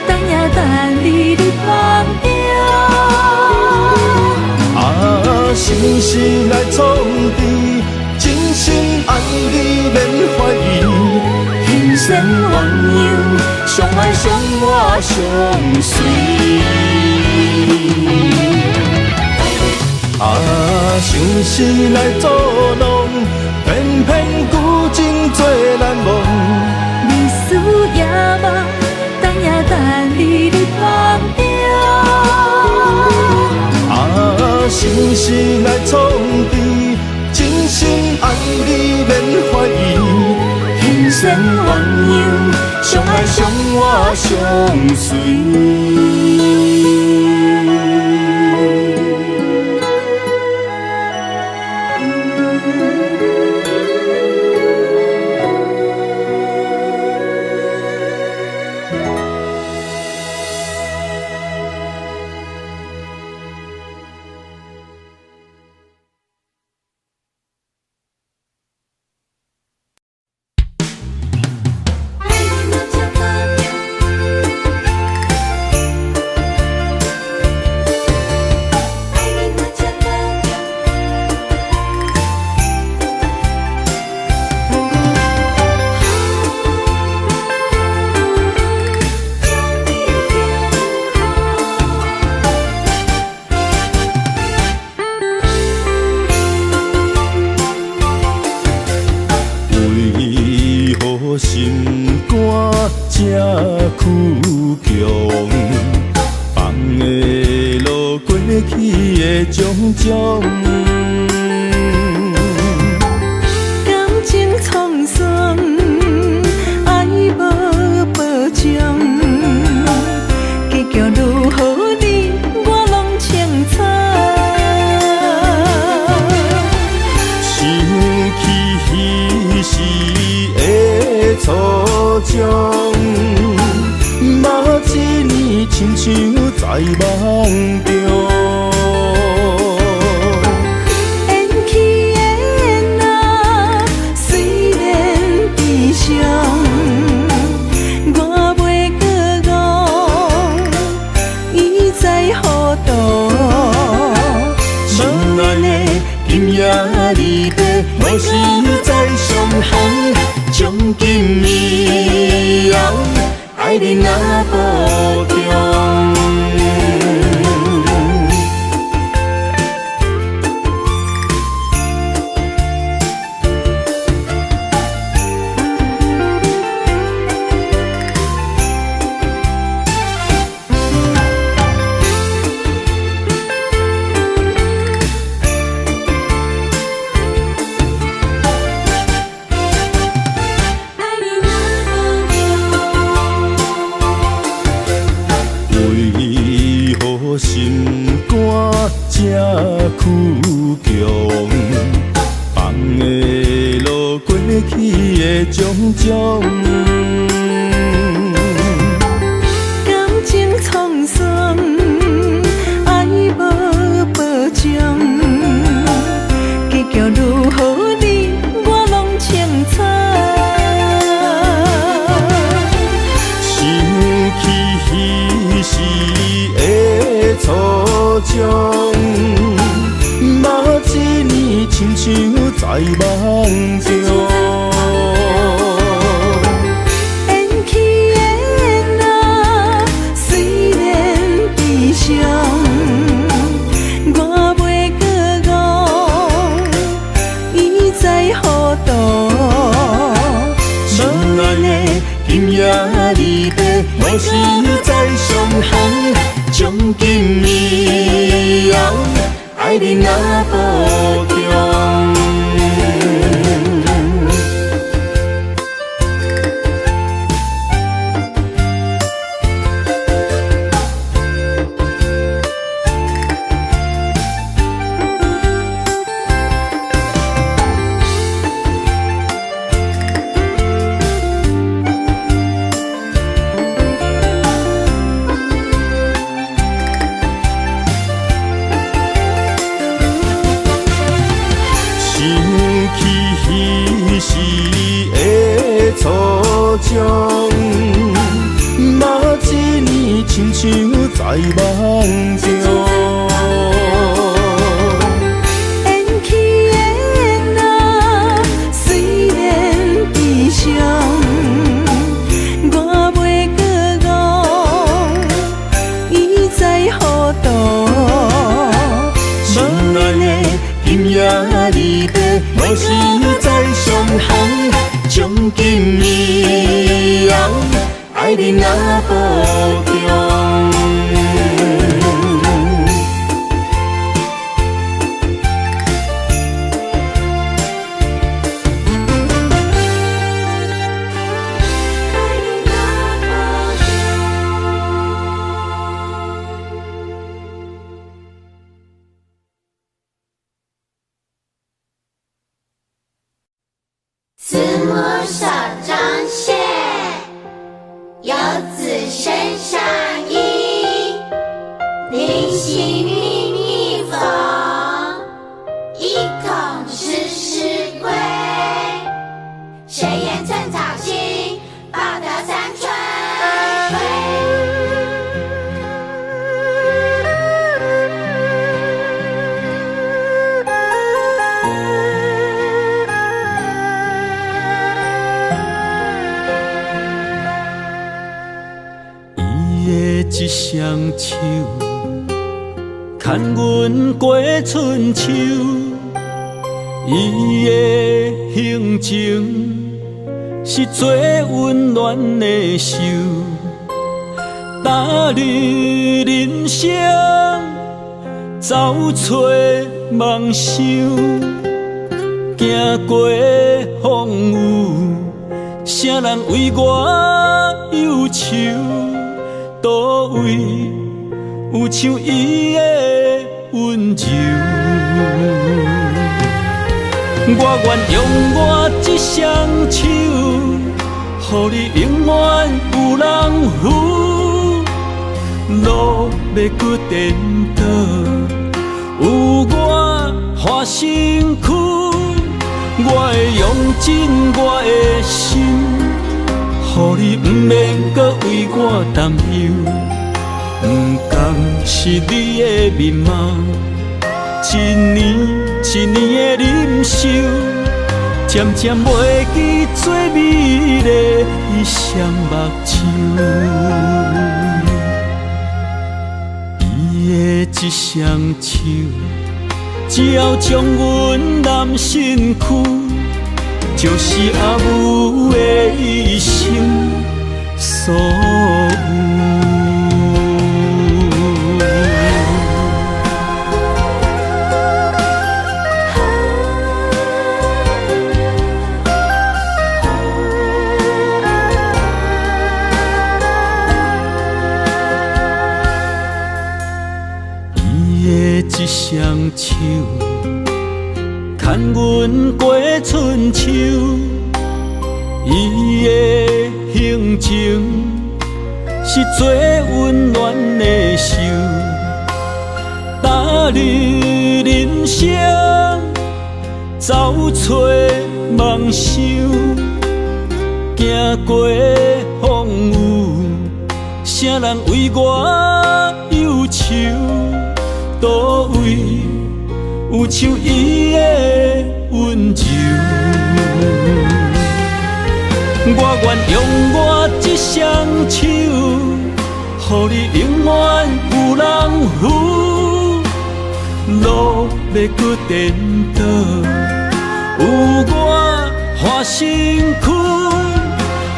等呀等你入梦中。啊，相思来创治，真心爱你免怀疑。行善鸳鸯，相爱相活相随。啊，相思来作弄，偏偏旧情做难忘。日思夜梦，等呀等你入梦中。啊，相思来创治，真心爱你免怀疑。行善鸳鸯，相爱相活相随。航，从今以后，爱你若保重。心肝这倔强，放会落过去的种种。感情沧桑，爱无保障，结局如何你我拢清楚。想起彼时的初衷，目一年亲像在梦中。缘起的人虽然悲伤，我袂阁讲，伊在糊涂。亲爱的，今夜离别，无时再相逢。从今以后，爱你若保重。想起彼时的初衷，目一年亲像在梦中。缘起的人虽然悲伤，我袂阁讲，伊在糊涂。亲爱的，今夜离别，无时再相逢。从今以后，爱你若保重。慈母手中线，游子身上衣。临行密密缝，意恐迟迟归。谁言寸草心，报得三春晖。伊的一双手，牵阮过春秋。伊的行情是最温暖的袖，踏入人生走找梦想，行过风雨，啥人为我忧愁？佗位有像伊的温柔？我愿用我这双手，予你永远有人扶。路欲阁颠倒，有我伴身躯，我会用尽我的心，予你毋免阁为我担忧。不甘是你的面貌，一年一年的忍受，一渐渐袂记最美丽的双目睭。伊的一双手，只要将阮揽身躯，就是阿母的一生所有。伊的一双手，牵阮过春秋。伊的行情是最温暖的手，踏入人生走找梦想，行过风雨，啥人为我忧愁？佗位有像伊的温柔？我愿用我这双手，予你永远有人扶。路欲阁颠倒，有我伴身躯，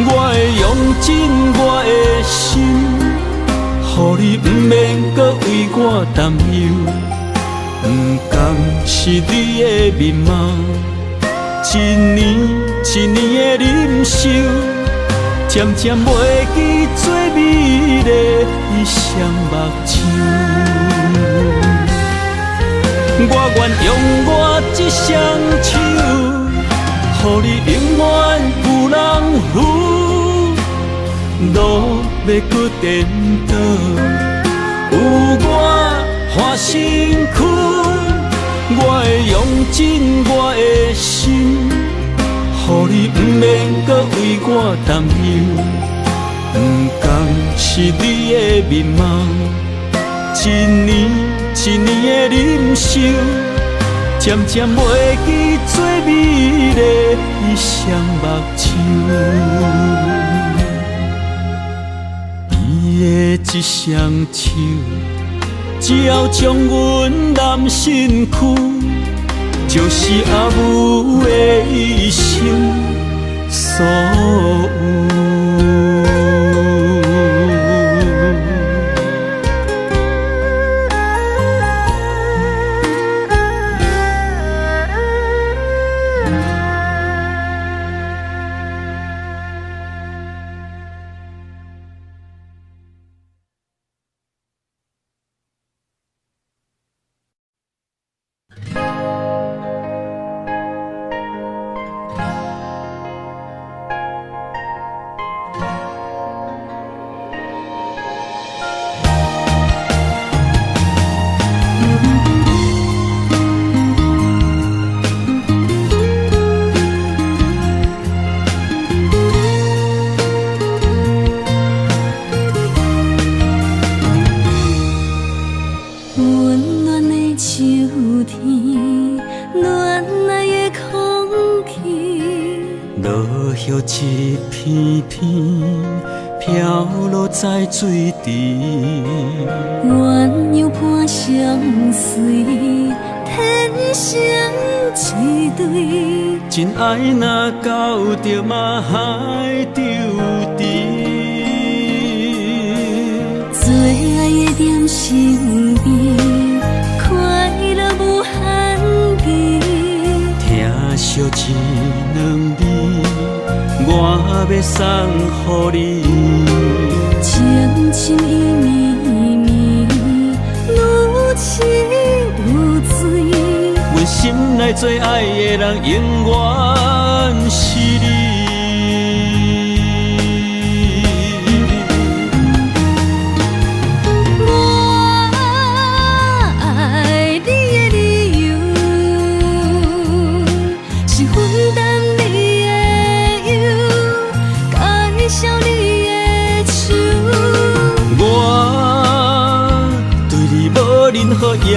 我会用尽我的心，予你毋免阁为我担忧。不甘是你的面貌，一年一年的忍受，渐渐袂记最美丽的双目睭。我愿用我这双手，予你永远有人扶。路欲阁颠倒，有我伴身躯，我会用尽我的心，予你毋免阁为我担忧。不甘是你的面貌，一年一年的忍受，渐渐袂记最美丽的双目睭。伊的一双手，只要将阮揽身躯，就是阿母的一生所有。一片片飘落在水池，鸳鸯伴相随，天生一对。真爱若到著嘛海抽挈。最爱的踮身边，快乐无限期。疼惜这两字，我欲送予你。情深意绵绵，愈痴愈醉。阮心内最爱的人，永远是你。我爱你的理由，是分担你的忧，介绍你的手。我对你无任何要